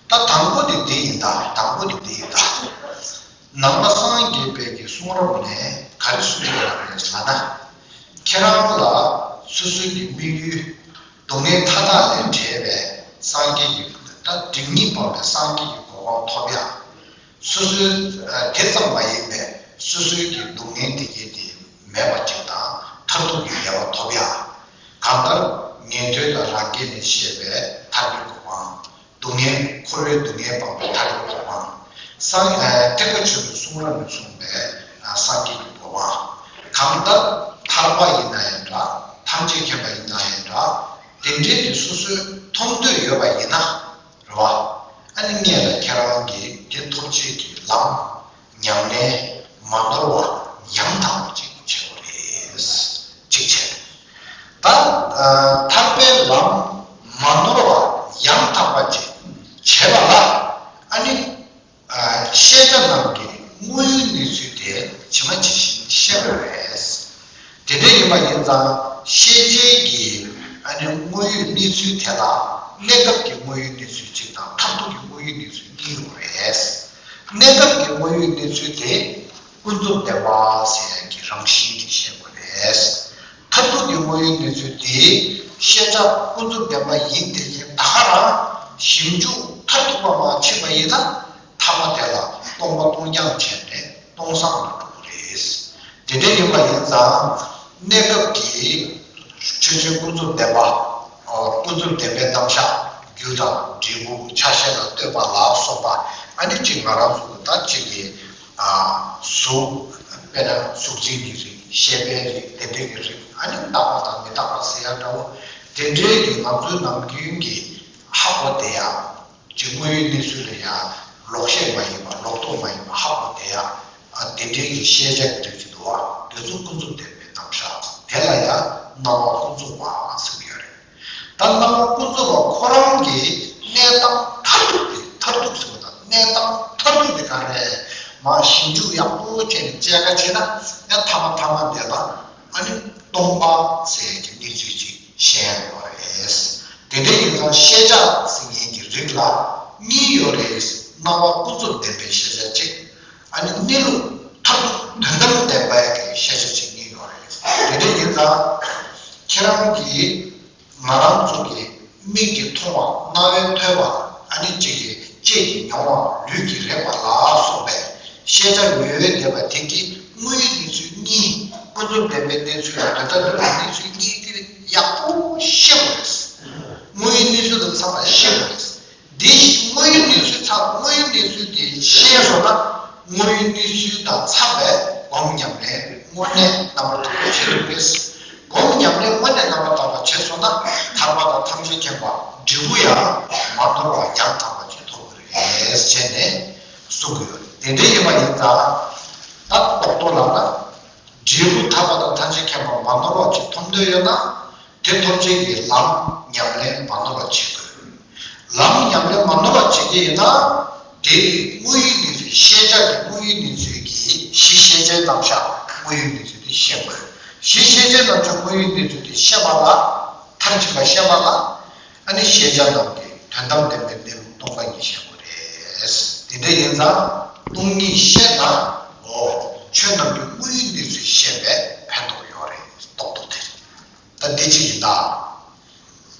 ད་དང་པོ་དེ་འདི་ཡིན་ད། དང་པོ་དེ་འདི་ཡིན་ད། ནང་པ་སངས་རྒྱས་པའི་གི་གསུང་རབ་ནས་ག་རེ་གསུངས་ཡོད་རེད་ལབ་ན། ཁྱེད་རང་ལ་སོ་སོའི་གི་དམིགས་ཡུལ་སྡུག་བསྔལ་མཐའ་དག་ལས་བྲལ་བའི་སངས་རྒྱས་ཀྱི་ད་སྒྲིབ་གཉིས་སྤངས་པའི་སངས་རྒྱས་ཀྱི་གོ་འཕང་ཐོབ་ཡ། སོ་སོའི་ཨ་དེ་ཙམ་མ་ཡིན་པའི་སོ་སོའི་གི་སྡུག་བསྔལ་དེ་གྱད་དེ་མེད་པ་ཅིག་དང་མཐར་ཐུག་གི་བདེ་བ་ཐོབ་ཡ། གང་ལྟར་ཉན་ཐོས་དང་རང་རྒྱལ་ལས་བཤད་པའི་ཐར་པའི་གོ་འཕང་། སྡུག་བསྔལ་འཁོར་བའི་སྡུག་བསྔལ་སྤངས་པའི་ཐར་པའི་གོ་འཕང་། སངས་ཨ་ཐེག་པ་ཆེན་པོའི་གསུང་རབ་ནས་གསུངས་པའི་ཨ་སངས་རྒྱས་ཀྱི་གོ་འཕང་། གང་ལྟར་ཐར་པ་ཡིན་ན་ཡང་འདྲ། ཐམས་ཅད་མཁྱེན་པ་ཡིན་ན་ཡང་འདྲ། དེ་འདྲའི་དེ་སོ་སོས་ཐོབ་འདོད་ཡོད་པ་ཡིན་ན། རེད་བ། ཨ་ནི་སྔོན་ལ་ཁྱེད་རང་གིས་དེ་ཐོབ་བྱེད་ཀྱི་ལམ་ཉམས་ལེན་མ་ནོར་བ་ཡང་དག་པ་ཅིག་བྱེད་དགོས་རེད། གཅིག་བྱས། ད་ཨ་ཐར་པའི་ལམ་མ་ནོར་བ་ཡང་དག་པ་ཅིག་བྱེད་པ་ལ་ཨ་ནི་ཨ་ཤེས་བྱ་རྣམས་ཀྱི་དངོས་ཡོད་གནས་ཚུལ་དེ་ཇི་མ་ཇི་བཞིན་ཤེས་དགོས་རེད། དེ་འདྲ་ཡིན་པ་ཡིན་ཙང་ཤེས་བྱའི་གི་ཨ་ནི་དངོས་ཡོད་གནས་ཚུལ་དེ་ལ་གནས་སྐབས་ཀྱི་དངོས་ཡོད་གནས་ཚུལ་གཅིག་དང་མཐར་ཐུག་གི་དངོས་ཡོད་གནས་ཚུལ་གཉིས་ཡོད་རེད། གནས་སྐབས་ཀྱི་དངོས་ཡོད་གནས་ཚུལ་དེ་ཀུན་རྫོབ་བདེན་པ་ཟེར་ཡག་གི་རང་བཞིན་དེ་ཤེས་དགོས་རེད། མཐར་ཐུག་གི་དངོས་ཡོད་གནས་ཚུལ་དེ་ཤེས་བྱ་ཀུན་རྫོབ་བདེན་པ་ཡིན་དེ་བཞིན་ད་ག་རང་ཞིབ་འཇུག་མཐར་ཐུག་པ་མ་ཕྱིན་པ་ཡིན་ན། ཐ་མ་དེ་ལ་སྟོང་པ་སྟོང་རྐྱང་བྱས་ནས་སྟོང་སང་ལ་འགྲོ་གི་རེད། དེ་འདྲ་ཡིན་པ་ཡིན་ཙང་གནས་སྐབས་ཀྱི་ཆོས་ཅན་ཀུན་རྫོབ་བདེན་པ། ཨོ། ཀུན་རྫོབ་བདེན་པའི་རྣམ་གཞག་རྒྱུ་དང་འབྲས་བུ་ཆ་ཤས་ལ་ལྟོས་པ་ལ་སོགས་པ། ཨ་ནི་གཅིག་ང་རང་ཚོ་གི་ད་གཅིག་གི་ཨ་གཟུགས། དཔེར་ན་གཟུགས་འཛིན་གྱི་རིགས། ཤེས་པའི་རིགས། དེ་འདྲ་གི་རིགས། ཨ་ནི་རྟག་པ་དང་མི་རྟག་པ་ཟེར་ཡ་འདྲ་བོ། དེ་འདྲའི་གི་ང་ཚོའི་ནམ་རྒྱུན་གྱི་ཧ་གོ་བསྡད་ཡ། ཅིག་དངོས་ཡོད་གནས་ཚུལ་ལ་ཡང་ལོག་ཤེས་མ་ཡིན་པ། ལོག་རྟོག་མ་ཡིན་པ་ཧ་གོ་བསྡད་ཡ། ཨ་དེ་འདྲའི་གི་ཤེས་བྱ་གི་རིགས་ཅིག་འདུག་བ། དེ་ཚོ་ཀུན་རྫོབ་བདེན་པའི་རྣམ་གཞག། དེ་ལ་ཡང་སྣང་བ་ཀུན་རྫོབ་པ་ཟེར་གྱི་ཡོད་རེད། ད་སྣང་བ་ཀུན་རྫོབ་པ་ཁོ་རང་གི་གནས་སྟངས་མཐར་ཐུག་དེ། མཐར་ཐུག་ཟེར་བ་དང་གནས་སྟངས་མཐར་ཐུག་དེ་ག་རེ་རེད། མར་ཞིབ་འཇུག་ཡག་པོ་བྱས་ནས་དཔྱད་ཁ་བྱས་ན་ཡང་ཐ་མ་ཐ་མ་དེ་ལ་ཨ་ནི། སྟོང་པ་ཟེར་གྱི་གནས་ཚུལ་ཅིག་བཤད་ཡོད་རེད། དེ་འདྲ་ཡིན་ཙང་ཤེས་བྱ་ཟེར་མཁན་གྱི་རིགས་ལ་གཉིས་ཡོད་རེད། སྣང་བ་ཀུན་རྫོབ་བདེན་པའི་ཤེས་བྱ་གཅིག་ཨ་ནི་གནས་ལུགས་མཐར་ཐུག་དོན་དམ་བདེན་པའི་གི་ཤེས་བྱ་གཅིག་གཉིས་ཡོད་རེད། དེ་འདྲ་ཡིན་ཙང་ཁྱེད་རང་གིས་ང་རང་ཚོ་གི་མིག་གིས་མཐོང་བ། རྣ་བས་ཐོས་པ། ཨ་ནི་གཅིག་གིས་ལྕེ་གིས་མྱོང་བ། ལུས་ཀྱིས་རེག་པ་ལ་སོགས་པའི་ཤེས་བྱ་ཡོད་བསྡད་པ་དེ་གི་དངོས་ཡོད་གནས་ཚུལ་གཉིས། ཀུན་རྫོབ་བདེན་པའི་གནས་ཚུལ་དང་དོན་དམ་བདེན་པའི་གནས་ཚུལ་གཉིས་དེ་ཡག་པོ་ཤེས་དགོས་རེད། དངོས་ཡོད་གནས་ཚུལ་དང་ཚང་མ་ཤེས་དགོས་རེད། འདི་དངོས་ཡོད་གནས་ཚུལ་ཚང་། དངོས་ཡོད་གནས་ཚུལ་དེ་ཤེས་སོང་ན། དངོས་ཡོད་གནས་ཚུལ་དང་འཚམས་པའི་སྒོམ་ཉམས་ལེན་དངོས་གནས་རྣམ་པར་དག་པ་བྱེད་ཐུབ་པས། སྒོམ་ཉམས་ལེན་དངོས་གནས་རྣམ་པར་དག་པ་བྱས་སོང་ན། ཐར་པ་དང་ཐམས་ཅད་མཁྱེན་པ་འབྲས་བུ་ཡང་མ་ནོར་བ་ཡང་དག་པ་ཅིག་ཐོབ་ཀྱི་རེད་ཅེས་ནས་གསུང་གི་ཡོད་རེད། དེ་འདྲ་ཡིན་པ་ཡིན་ཙང་། ད་རྡོག་རྡོག་ལབ་ན། འབྲས་བུ་ཐར་པ་དང་ཐམས་ཅད་མཁྱེན་པ་མ་ནོར་བ་ཅིག་ཐོབ་འདོད་ཡོད་ན། དེ་ཐོབ་བྱེད་ཀྱི་ལམ་ཉམས་ལེན་མ་ནོར་བ་བྱེད་དགོས། ལམ་ཉམས་ལེན་མ་ནོར་བ་བྱེད་ཀྱི་ཡིན་ན། དེ་དངོས་ཡོད་གནས་ཚུལ། ཤེས་བྱ་གི་དངོས་ཡོད་གནས་ཚུལ་གྱི། གཞི་ཤེས་བྱའི་རྣམ་གཞག་དངོས་ཡོད་གནས་ཚུལ་དེ་ཤེས་དགོས། གཞི་ཤེས་བྱའི་རྣམ་གཞག་དངོས་ཡོད་གནས་ཚུལ་དེ་ཤེས་པ་ལ། མཐར་ཕྱིན་པ་ཤེས་པ་ལ། ཨ་ནི་ཤེས་བྱ་རྣམས་ཀྱི་དོན་དམ་བདེན་པའི་གནས་ལུགས་སྟོང་པ་ཉིད་ཤེས་དགོས་རེད། དེ་འདྲ་ཡིན་ཙང་སྟོང་ཉིད་ཤེས་ན། འོ། ཆོས་རྣམས་ཀྱི་དངོས་ཡོད་གནས་ཚུལ་ཤེས་པའི་ཕན་ཐོགས་ཡོད་རེད། རྡོག་རྡོག་དེ་རེད། ད་འདི་གཅིག་ཡིན་ད།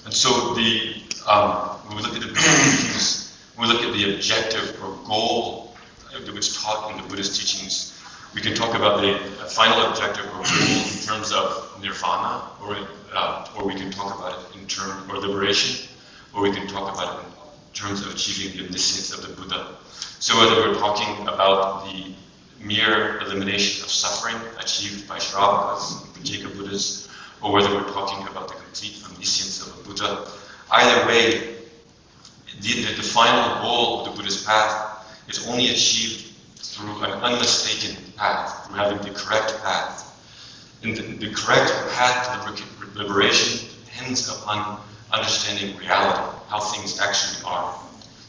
And so the, um, when we look at the Buddhist teachings, when we look at the objective or goal that was taught in the Buddhist teachings, we can talk about the, uh, final objective or goal in terms of nirvana, or, uh, or we can talk about it in terms or liberation, or we can talk about it in terms of achieving the omniscience of the Buddha. So whether we're talking about the mere elimination of suffering achieved by Shravakas, Pacceka Buddhas, or whether we're talking about the complete omniscience of a Buddha. Either way, the, the, the final goal of the Buddhist path is only achieved through an unmistaken path, through having the correct path. And the, the correct path to liber-, liberation depends upon understanding reality, how things actually are.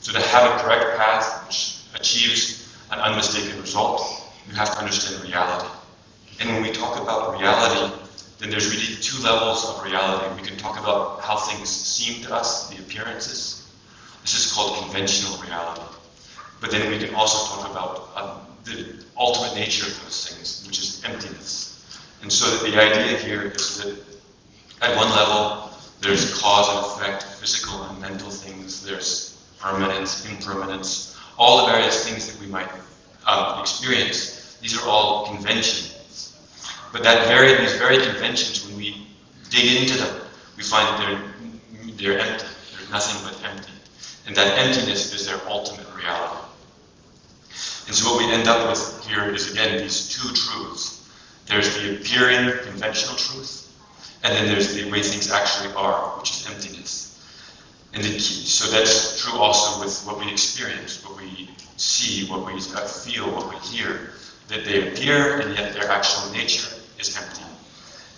So to have a correct path which achieves an unmistaken result, you have to understand reality. And when we talk about reality, then there's really two levels of reality. We can talk about how things seem to us, the appearances. This is called conventional reality. But then we can also talk about, uh, the ultimate nature of those things, which is emptiness. And so the idea here is that at one level, there's cause and effect, physical and mental things, there's permanence, impermanence, all the various things that we might, um, experience. These are all conventions. But that very, these very conventions, when we dig into them, we find that they're, they're empty. There's nothing but empty. And that emptiness is their ultimate reality. And so what we end up with here is, again, these two truths. There's the appearing conventional truth, and then there's the way things actually are, which is emptiness. And the key, so that's true also with what we experience, what we see, what we, uh, feel, what we hear, that they appear, and yet their actual nature is empty.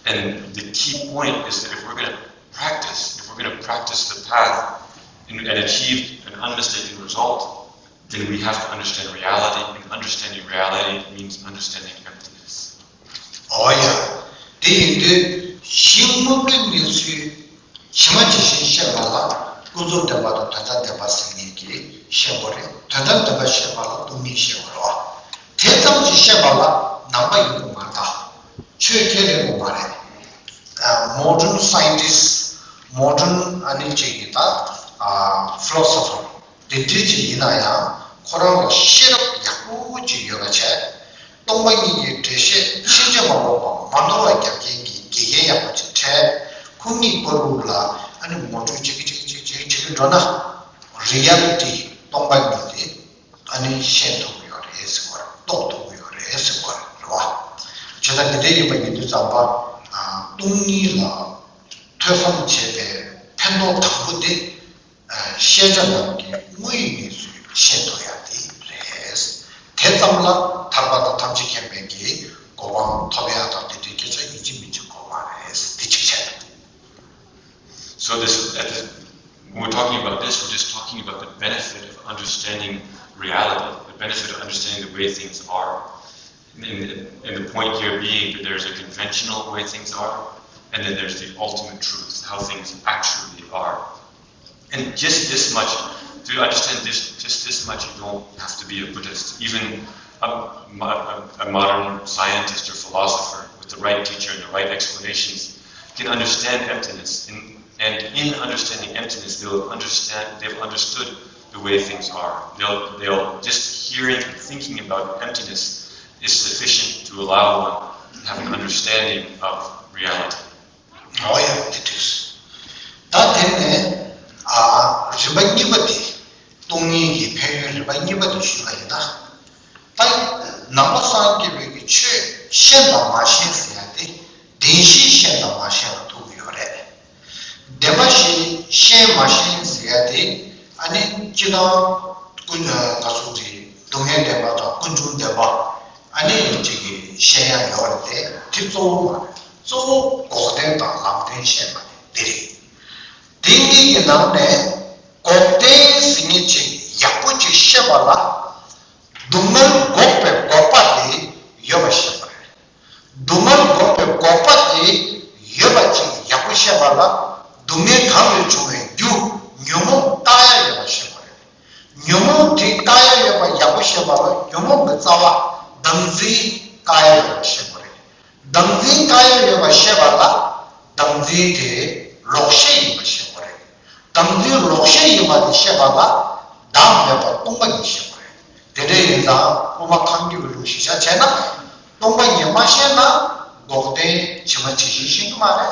And the key point is that if we're gonna practice, if we're gonna practice the path and, and achieve an unmistaken result, then we have to understand reality, and understanding reality means understanding emptiness. ཨོ་ཡ། དེ་ཡིན་དུས་གཞི་དངོས་པོའི་གནས་ཚུལ་ཇི་མ་ཇི་བཞིན་ཤེས་པ་ལ་ཀུན་རྫོབ་བདེན་པ་དང་དོན་དམ་བདེན་པ་ཟེར་མཁན་གྱི་ཤེས་དགོས་རེད། དོན་དམ་བདེན་པ་ཤེས་པ་ལ་སྟོང་ཉིད་ཤེས་དགོས་རེད་བ། དེ་ཙམ་གྱིས་ཤེས་པ་ལ་ནང་པ་ཡིན་དགོས་མ་རེད་ད། ཆོས་ཁས་ལེན་དགོས་མ་རེད། ཨ། མོ་ཌན་སའེན་ཊིསི་ཊི། མོ་ཌན་ཨ་ནི་ཅིག་གི་ད། ཨ། ཕི་ལོ་སོ་ཕར་དེ་འདྲ་ཅིག་ཡིན་ན་ཡང་ཁོ་རང་ལ་ཤེས་རབ་ཡག་པོ་ཅིག་ཡོད་པ་བྱས། སྟོང་པ་ཉིད་ཀྱི་འགྲེལ་བཤད་ཕྱིན་ཅི་མ་ལོག་པ་མ་ནོར་བ་རྒྱབ་མཁན་གྱི་དགེ་རྒན་ཡག་པོ་ཅིག་འཕྲད། ཁོ་གཉིས་བར་དུ་ལ་ཨ་ནི་ངོ་སྤྲོད་ཅིག་ཅིག་ཅིག་ཅིག་བྱེད་ཀྱི་འགྲོ་ན། རི་ཡ་ལི་ཊི་སྟོང་པ་ཉིད་དེ་ཨ་ནི་ཤེས་ཐུབ་ཀྱི་ཡོད་རེད་ཟེར་བ་རེད། རྟོགས་ཐུབ་ཀྱི་ཡོད་རེད་ཟེར་བ་རེད་བ། བྱས་ཙང་དེ་འདྲ་ཡིན་པ་ཡིན་དུས་ཙམ་པ། ཨ། སྟོང་ཉིད་ལ་ཐོས་བསམ་བྱས་པའི་ཕན་ཐོགས་དང་པོ་དེ། ཨ། ཤེས་བྱ་རྣམས་ཀྱི་དངོས་ཡོད་གནས་ཚུལ་ཤེས་ཐུབ་ཡ་དེ་རེད། དེ་ཙམ་ལ་ཐར་པ་དང་ཐམས་ཅད་མཁྱེན་པའི་གི་གོ་འཕང་ཐོབ་ཡ་དང་དེ་འདྲའི་སྐད་ཆ་ཡིན་གཅིག་མིན་གཅིག་གོ་མ་རེད། དེ་གཅིག་བྱས། So this, at the, when we're talking about this, we're just talking about the benefit of understanding reality, the benefit of understanding the way things are. And, and the point here being that there's a conventional way things are, And then there's the ultimate truth, how things actually are. And just this much, to understand this, just this much, you don't have to be a Buddhist. Even a, mo- a, a modern scientist or philosopher with the right teacher and the right explanations can understand emptiness. In, and in understanding emptiness, they'll understand, they've understood the way things are. They'll, they'll just hearing and thinking about emptiness is sufficient to allow one to have an understanding of reality. ཨོ་ཡ། དེ་འདྲས། ད་དེ་ནས་ཨ་རིམ་པ་གཉིས་པ་དེ། སྟོང་ཉིད་ཀྱི་ཕན་ཡོན་རིམ་པ་གཉིས་པ་དེ་ཞུས་པ་ཡིན་ན། ད་ནང་པ་སངས་རྒྱས་པའི་གི་ཆོས་ཤེས་དང་མ་ཤེས་ཟེར་ཡ་དེ། བདེན་བཞི་ཤེས་དང་མ་ཤེས་ལ་ཐུག་གི་ཡོད་རེད། བདེན་པ་བཞི་ཤེས་མ་ཤེས་ཟེར་ཡ་དེ། ཨ་ནི་སྤྱིར་བཏང་ཀུན་ག་ཚོད་དེ། སྡུག་བསྔལ་བདེན་པ་དང་ཀུན་འབྱུང་བདེན་པ། ཨ་ནི་ཅིག་གི་ཤེས་ཡ་ཡོད་རེད་དེ། དེ་གཙོ་བོ་མ་རེད། གཙོ་བོ་འགོག་བདེན་དང་ལམ་བདེན་ཤེས་པ་དེ་རེད། དེ་གཉིས་ཀྱི་ནང་ནས་འགོག་བདེན་ཟེར་མཁན་ཅིག་ཡག་པོ་ཅིག་ཤེས་པ་ལ། སྡུག་བསྔལ་འགོག་པའི་འགོག་པ་དེ་ཡོད་པ་ཤེས་པ་རེད། སྡུག་བསྔལ་འགོག་པའི་འགོག་པ་དེ་ཡོད་པ་ཅིག་ཡག་པོ་ཤེས་པ་ལ། སྡུག་བསྔལ་གང་ལས་བྱུང་བའི་རྒྱུ་ཉོན་མོངས་བཀག་ཡ་ཡོད་པ་ཤེས་པ་རེད། ཉོན་མོངས་དེ་བཀག་ཡ་ཡོད་པ་ཡག་པོ་ཤེས་པ་ལ། ཉོན་མོངས་ཀྱི་རྩ་བ་བདག་འཛིན་བཀག་ཡ་ཡོད་པ་ཤེས་པ་རེད། བདག་འཛིན་བཀག་ཡ་ཡོད་པ་ཤེས་པ་ལ། བདག་འཛིན་དེ་ལོག་ཤེས་ཡིན་པ་ཤེས་པ་རེད། བདག་འཛིན་ལོག་ཤེས་ཡིན་པ་དེ་ཤེས་པ་ལ། བདག་མེད་པ་སྟོང་པ་ཉིད་ཤེས་པ་རེད། དེ་འདྲ་ཡིན་ཙང་དབུ་མ་ཁམས་སྐྱེ་བའི་ལུགས་གཞི་བཞག་བྱས་ན། སྟོང་པ་ཉིད་མ་ཤེས་ན་འགོག་བདེན་ཇི་མ་ཇི་བཞིན་ཤེས་ཀྱི་མ་རེད།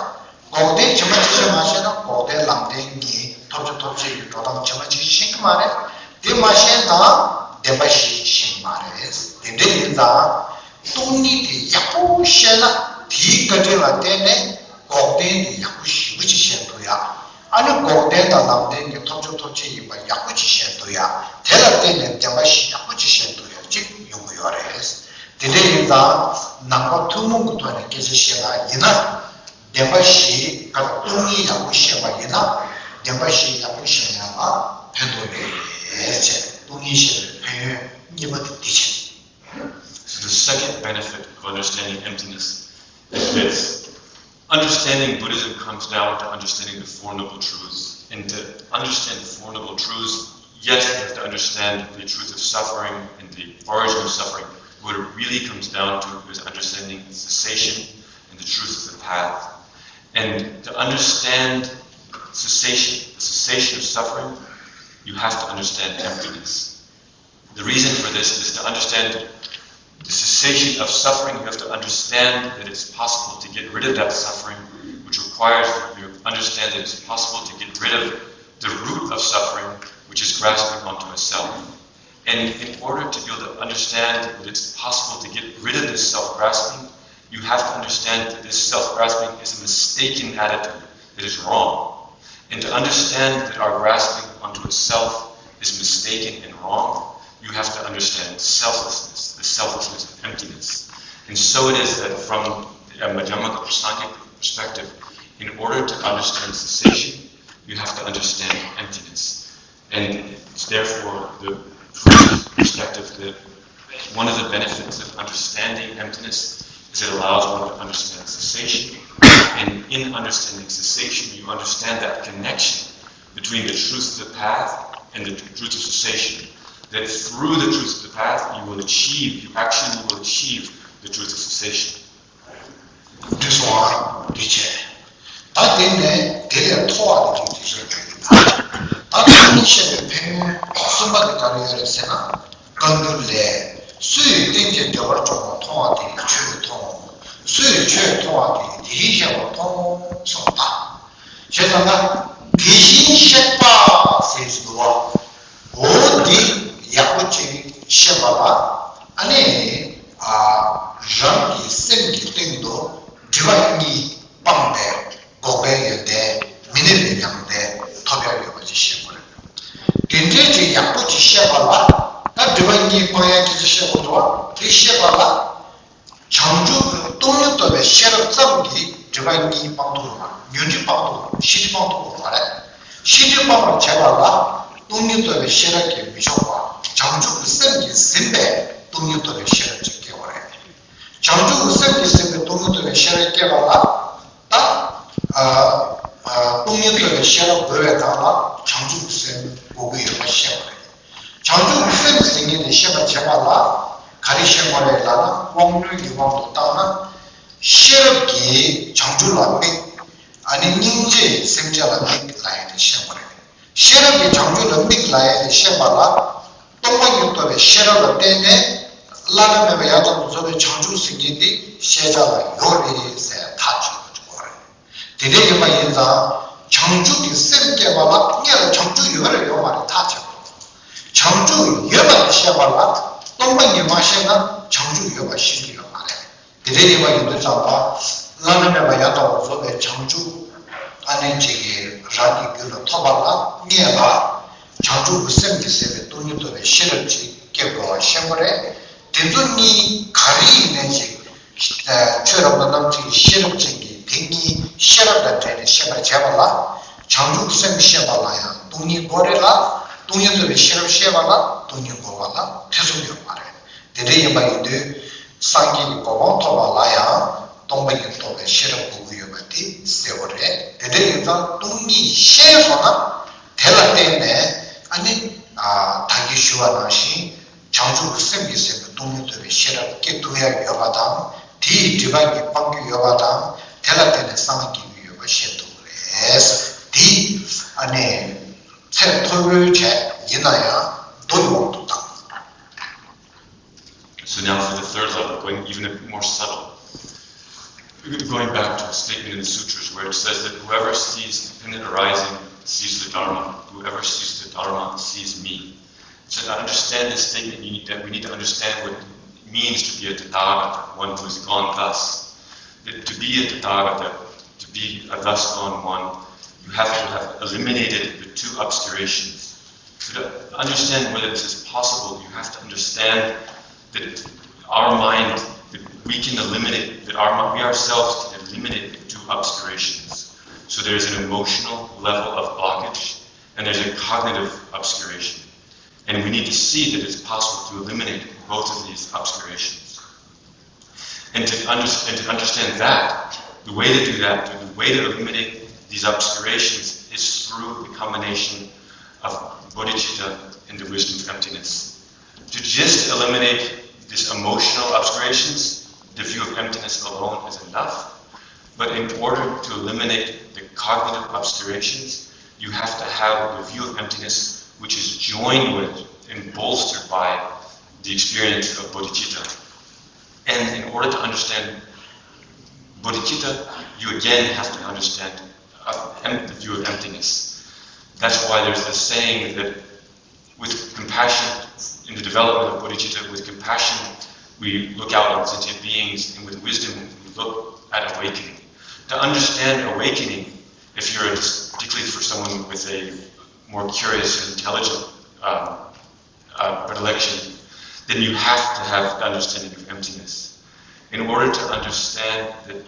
འགོག་བདེན་ཇི་མ་ཇི་བཞིན་མ་ཤེས་ན་འགོག་བདེན་ལམ་བདེན་གཉིས་ཐོབ་བྱ་ཐོབ་བྱེད་ཀྱི་འགྲོ་སྟངས་ཇི་མ་ཇི་བཞིན་ཤེས་ཀྱི་མ་རེད། དེ་མ་ཤེས་ན་བདེན་པ་བཞི་ཤེས་ཀྱི་མ་རེད། དེ་འདྲ་ཡིན་ཙང་སྟོང་ཉིད་དེ་ཡག་པོ་ཤེས་ན། དེའི་བཀའ་དྲིན་ལ་བརྟེན་ནས་འགོག་བདེན་དེ་ཡག་པོ་ཞེ་པོ་ཅིག་ཤེས་ཐུབ་ཡ། ཨ་ནི་འགོག་བདེན་དང་ལམ་བདེན་གྱི་ཐོབ་བྱ་ཐོབ་བྱེད་ཡིན་པ་ཡག་པོ་ཅིག་ཤེས་ཐུབ་ཡ། དེ་ལ་བརྟེན་ནས་བདེན་པ་བཞི་ཡག་པོ་ཅིག་ཤེས་ཐུབ་ཡ་ཅིག་ཡོང་གི་ཡོད་རེད། དེ་འདྲ་ཡིན་ཙང་ནང་པ་ཐུན་མོང་གི་ཐོག་ནས་སྐད་ཆ་བཤད་པ་ཡིན་ན། བདེན་པ་བཞི་ག་དང་སྟོང་ཉིད་ཡག་པོ་ཤེས་པ་ཡིན་ན། བདེན་པ་བཞི་ཡག་པོ་ཤེས་ཡ་ལ་ཕན་ཐོགས་རེད་ཅེས། སྟོང་ཉིད་ཤེས་པའི་ཕན་ཡོན་གཉིས་པ་དེ་འདི་བྱས། So the second benefit of understanding emptiness is this. Understanding Buddhism comes down to understanding the Four Noble Truths. And to understand the Four Noble Truths, yes, you have to understand the truth of suffering and the origin of suffering. What it really comes down to is understanding cessation and the truth of the path. And to understand cessation, the cessation of suffering, you have to understand emptiness. The reason for this is to understand the cessation of suffering. You have to understand that it's possible to get rid of that suffering, which requires that you understand that it's possible to get rid of the root of suffering, which is grasping onto a self. And in order to be able to understand that it's possible to get rid of this self-grasping, you have to understand that this self-grasping is a mistaken attitude, that is wrong. And to understand that our grasping onto a self is mistaken and wrong, you have to understand selflessness, the selflessness of emptiness. And so it is that from the Madhyamaka Prasangika perspective, in order to understand cessation, you have to understand emptiness. And it's therefore the Buddhist perspective that one of the benefits of understanding emptiness is it allows one to understand cessation. And in understanding cessation, you understand that connection between the truth of the path and the truth of cessation. That through the truth of the path, you will achieve, you actually will achieve the truth of cessation. འདི་སོང་ཨ། འདི་བྱས། ད་དེ་ནས་དེ་ལས་མཐོ་བ་དེ་ཅིག་འདི་ཚོར་འགྲོ་གི་ཡིན་ད། ད་དེ་ནི་བཤད་པའི་ཕན་ཡོན་གསུམ་པ་དེ་ག་རེ་ཡོད་རེད་ཟེར་ན། བཀའ་འགྱུར་ལས། སུ་ཡི་སྟེང་གི་བདེ་བར་སྦྱོང་བ་མཐོང་བ་དེ་ཡིས་ཆོས་མཐོང་། སུ་ཡི་ཆོས་མཐོང་བ་དེ་ཡིས་དེ་བཞིན་གཤེགས་པ་མཐོང་། གསུངས་པ། བྱས་ཙང་ན་དེ་བཞིན་གཤེགས་པ་ཟེར་འདུག་བ། འོ་འདི་ཡག་པོ་ཅིག་ཤེས་པ་ལ། ཨ་ནི། ཨ། རང་གི་སེམས་ཀྱི་སྟེང་དུ་སྒྲིབ་པ་གཉིས་སྤངས་པའི་འགོག་པའི་ཡོན་ཏན་མི་གནས་པའི་མྱང་འདས་ཐོབ་ཡག་ཡོད་པ་ཅིག་ཤེས་དགོས་རེད། དེ་འདྲའི་ཅིག་ཡག་པོ་ཅིག་ཤེས་པ་ལ། ད་སྒྲིབ་པ་གཉིས་སྤང་ཡག་སྐད་ཆ་བཤད་དགོས་འདུག་བ། དེ་ཤེས་པ་ལ། བྱང་ཆུབ་ཀྱི་སྟོང་ཉིད་རྟོགས་པའི་ཤེས་རབ་ཙམ་གྱིས་སྒྲིབ་པ་གཉིས་སྤང་ཐུབ་ཀྱི་མ་རེད། ཉོན་སྒྲིབ་སྤང་ཐུབ་ཀྱི་མ་རེད། ཤེས་སྒྲིབ་སྤང་ཐུབ་ཀྱི་མ་རེད། ཤེས་སྒྲིབ་སྤང་བར་བྱེད་པ་ལ། སྟོང་ཉིད་རྟོགས་པའི་ཤེས་རབ་ཀྱིས་མི་ཆོག་པ། བྱང་ཆུབ་ཀྱི་སེམས་ཀྱིས་ཟིན་པའི་སྟོང་ཉིད་རྟོགས་པའི་ཤེས་རབ་ཅིག་སྐྱེ་བ་རེད། བྱང་ཆུབ་ཀྱི་སེམས་ཀྱིས་ཟིན་པའི་སྟོང་ཉིད་རྟོགས་པའི་ཤེས་རབ་སྐྱེ་བ་ལ། ད་ སྟོང་ཉིད་རྟོགས་པའི་ཤེས་རབ་དགོས་པའི་སྒང་ལ་བྱང་ཆུབ་ཀྱི་སེམས་དགོས་ཀྱི་ཡོད་པ་ཤེས་པ་རེད། བྱང་ཆུབ་ཀྱི་སེམས་ཟེར་མཁན་དེ་ཤེས་པར་བྱེད་པ་ལ་ག་རེ་ཤེས་དགོས་རེད་ལབ་ན། དབང་རྣོན་གྱི་དབང་དུ་བཏང་ན། ཤེས་རབ་ཀྱིས་བྱང་ཆུབ་ལ་དམིགས། ཨ་ནི་སྙིང་རྗེས་སེམས་ཅན་ལ་དམིགས་ལབ་ཡ་དེ་ཤེས་དགོས་རེད། ཤེས་རབ་ཀྱིས་བྱང་ཆུབ་ལ་དམིགས་ལབ་ཡ་དེ་ཤེས་པ་ལ། སྟོང་པ་ཉིད་རྟོགས་པའི་ཤེས་རབ་ལ་བརྟེན་ནས་བླ་ན་མེད་པ་ཡང་དག་པར་རྫོགས་པའི་བྱང་ཆུབ་ཟེར་མཁན་དེ་ཤེས་བྱ་ལ་ཡོད་རེད་ཟེར་ཐག་ཆོད་པ་ཅིག་དགོས་རེད། དེ་འདྲ་ཡིན་པ་ཡིན་ཙང་། བྱང་ཆུབ་ཀྱི་སེམས་བསྐྱེད་པ་ལ་སྔོན་ལ་བྱང་ཆུབ་ཡོད་རེད་ཡོད་མ་རེད་ཐག་བཅད་དགོས། བྱང་ཆུབ་ཡོད་པ་དེ་ཤེས་པ་ལ་སྟོང་པ་ཉིད་མ་ཤེས་ན་བྱང་ཆུབ་ཡོད་པ་ཤེས་ཀྱི་ཡོད་མ་རེད། དེ་འདྲ་ཡིན་པ་ཡིན་དུས་ཙམ་པ། བླ་ན་མེད་པ་ཡང་དག་པར་རྫོགས་པའི་བྱང་ཆུབ་ཨ་ནི་ཅིག་གི་རང་གི་རྒྱུད་ལ་ཐོབ་པ་ལ་སྔོན་ལ་བྱང་ཆུབ་ཀྱི་སེམས་ཀྱིས་ཟིན་པའི་སྟོང་ཉིད་རྟོགས་པའི་ཤེས་རབ་ཅིག་སྐྱེ་དགོས་པ་ཤེས་དགོས་རེད། དེ་ཚོ་གཉིས་ག་རེ་ཡིན་ནའི་ཅིག་ཆོས་རབ་ཏུ་རྣམ་འཁྲུལ་གྱི་ཤེས་རབ་ཅན་གྱིས་དེ་གཉིས་ཤེས་རབ་དང་འབྲེལ་ནས་ཤེས་པར་བྱེད་པ་ལ། བྱང་ཆུབ་སེམས་ཤེས་པ་ལ་ཡང་སྟོང་ཉིད་དགོས་རེད་ལ། སྟོང་ཉིད་རྟོགས་པའི་ཤེས་རབ་ཤེས་པ་ལ་སྟོང་ཉིད་དགོས་པ་ལ་ཐེ་ཚོམ་ཡོད་མ་རེད། དེ་འདྲ་ཡིན་པ་ཡིན་དུས། སངས་རྒྱས་ཀྱི་གོ་འཕང་ཐོབ་པ་ལ་ཡང་སྟོང་པ་ཉིད་རྟོགས་པའི་ཤེས་རབ་དགོས་ཀྱི་ཡོད་པ་དེ་གསལ་པོ་རེད། དེ་འདྲ་ཡིན་ཙང་སྟོང་ཉིད་ཤེས་སོང་ན། དེ་ལ་བརྟེན་ནས་ཨ་ནི། ད་གིན་ཞུ་བ་ནང་བཞིན། བྱང་ཆུབ་ཀྱི་སེམས་ཀྱིས་ཟིན་པའི་སྟོང་ཉིད་རྟོགས་པའི་ཤེས་རབ་སྐྱེ་ཐུབ་ཡ་ཡོད་པ་དང་། དེ་ཡི་སྒྲིབ་པ་གཉིས་སྤང་རྒྱུ་ཡོད་པ་དང་། དེ་ལ་བརྟེན་ནས་སངས་རྒྱས་རྒྱུ་ཡོད་པ་ཤེས་ཐུབ་རེད། དེ་ཨ་ནི་ཚད་མཐོ་པོའི་ཆ་ཡིན་ན་ཡང་མདོ་ཡི་དབང་དུ་བཏང་། So now for the third level, going even a bit more subtle. Going back to the statement in the sutras where it says that whoever sees dependent arising sees the Dharma, whoever sees the Dharma sees me. So to understand this statement, you need that we need to understand what it means to be a Tathagata, one who has gone thus. That to be a Tathagata, to be a thus gone one, you have to have eliminated the two obscurations. So to understand whether this is possible, you have to understand that our mind, that we can eliminate, that our, we ourselves can eliminate the two obscurations. So there's an emotional level of blockage, and there's a cognitive obscuration. And we need to see that it's possible to eliminate both of these obscurations. And to, under, and to understand that, the way to do that, the way to eliminate these obscurations is through the combination of bodhicitta and the wisdom of emptiness. To just eliminate these emotional obscurations, the view of emptiness alone is enough. But in order to eliminate the cognitive obscurations, you have to have the view of emptiness, which is joined with and bolstered by the experience of bodhicitta. And in order to understand bodhicitta, you again have to understand uh, em- the view of emptiness. That's why there's this saying that with compassion, in the development of bodhicitta, with compassion, we look out on sentient beings, and with wisdom, we look at awakening. To understand awakening, if you're a, particularly for someone with a more curious and intelligent um, uh, predilection, then you have to have the understanding of emptiness. In order to understand that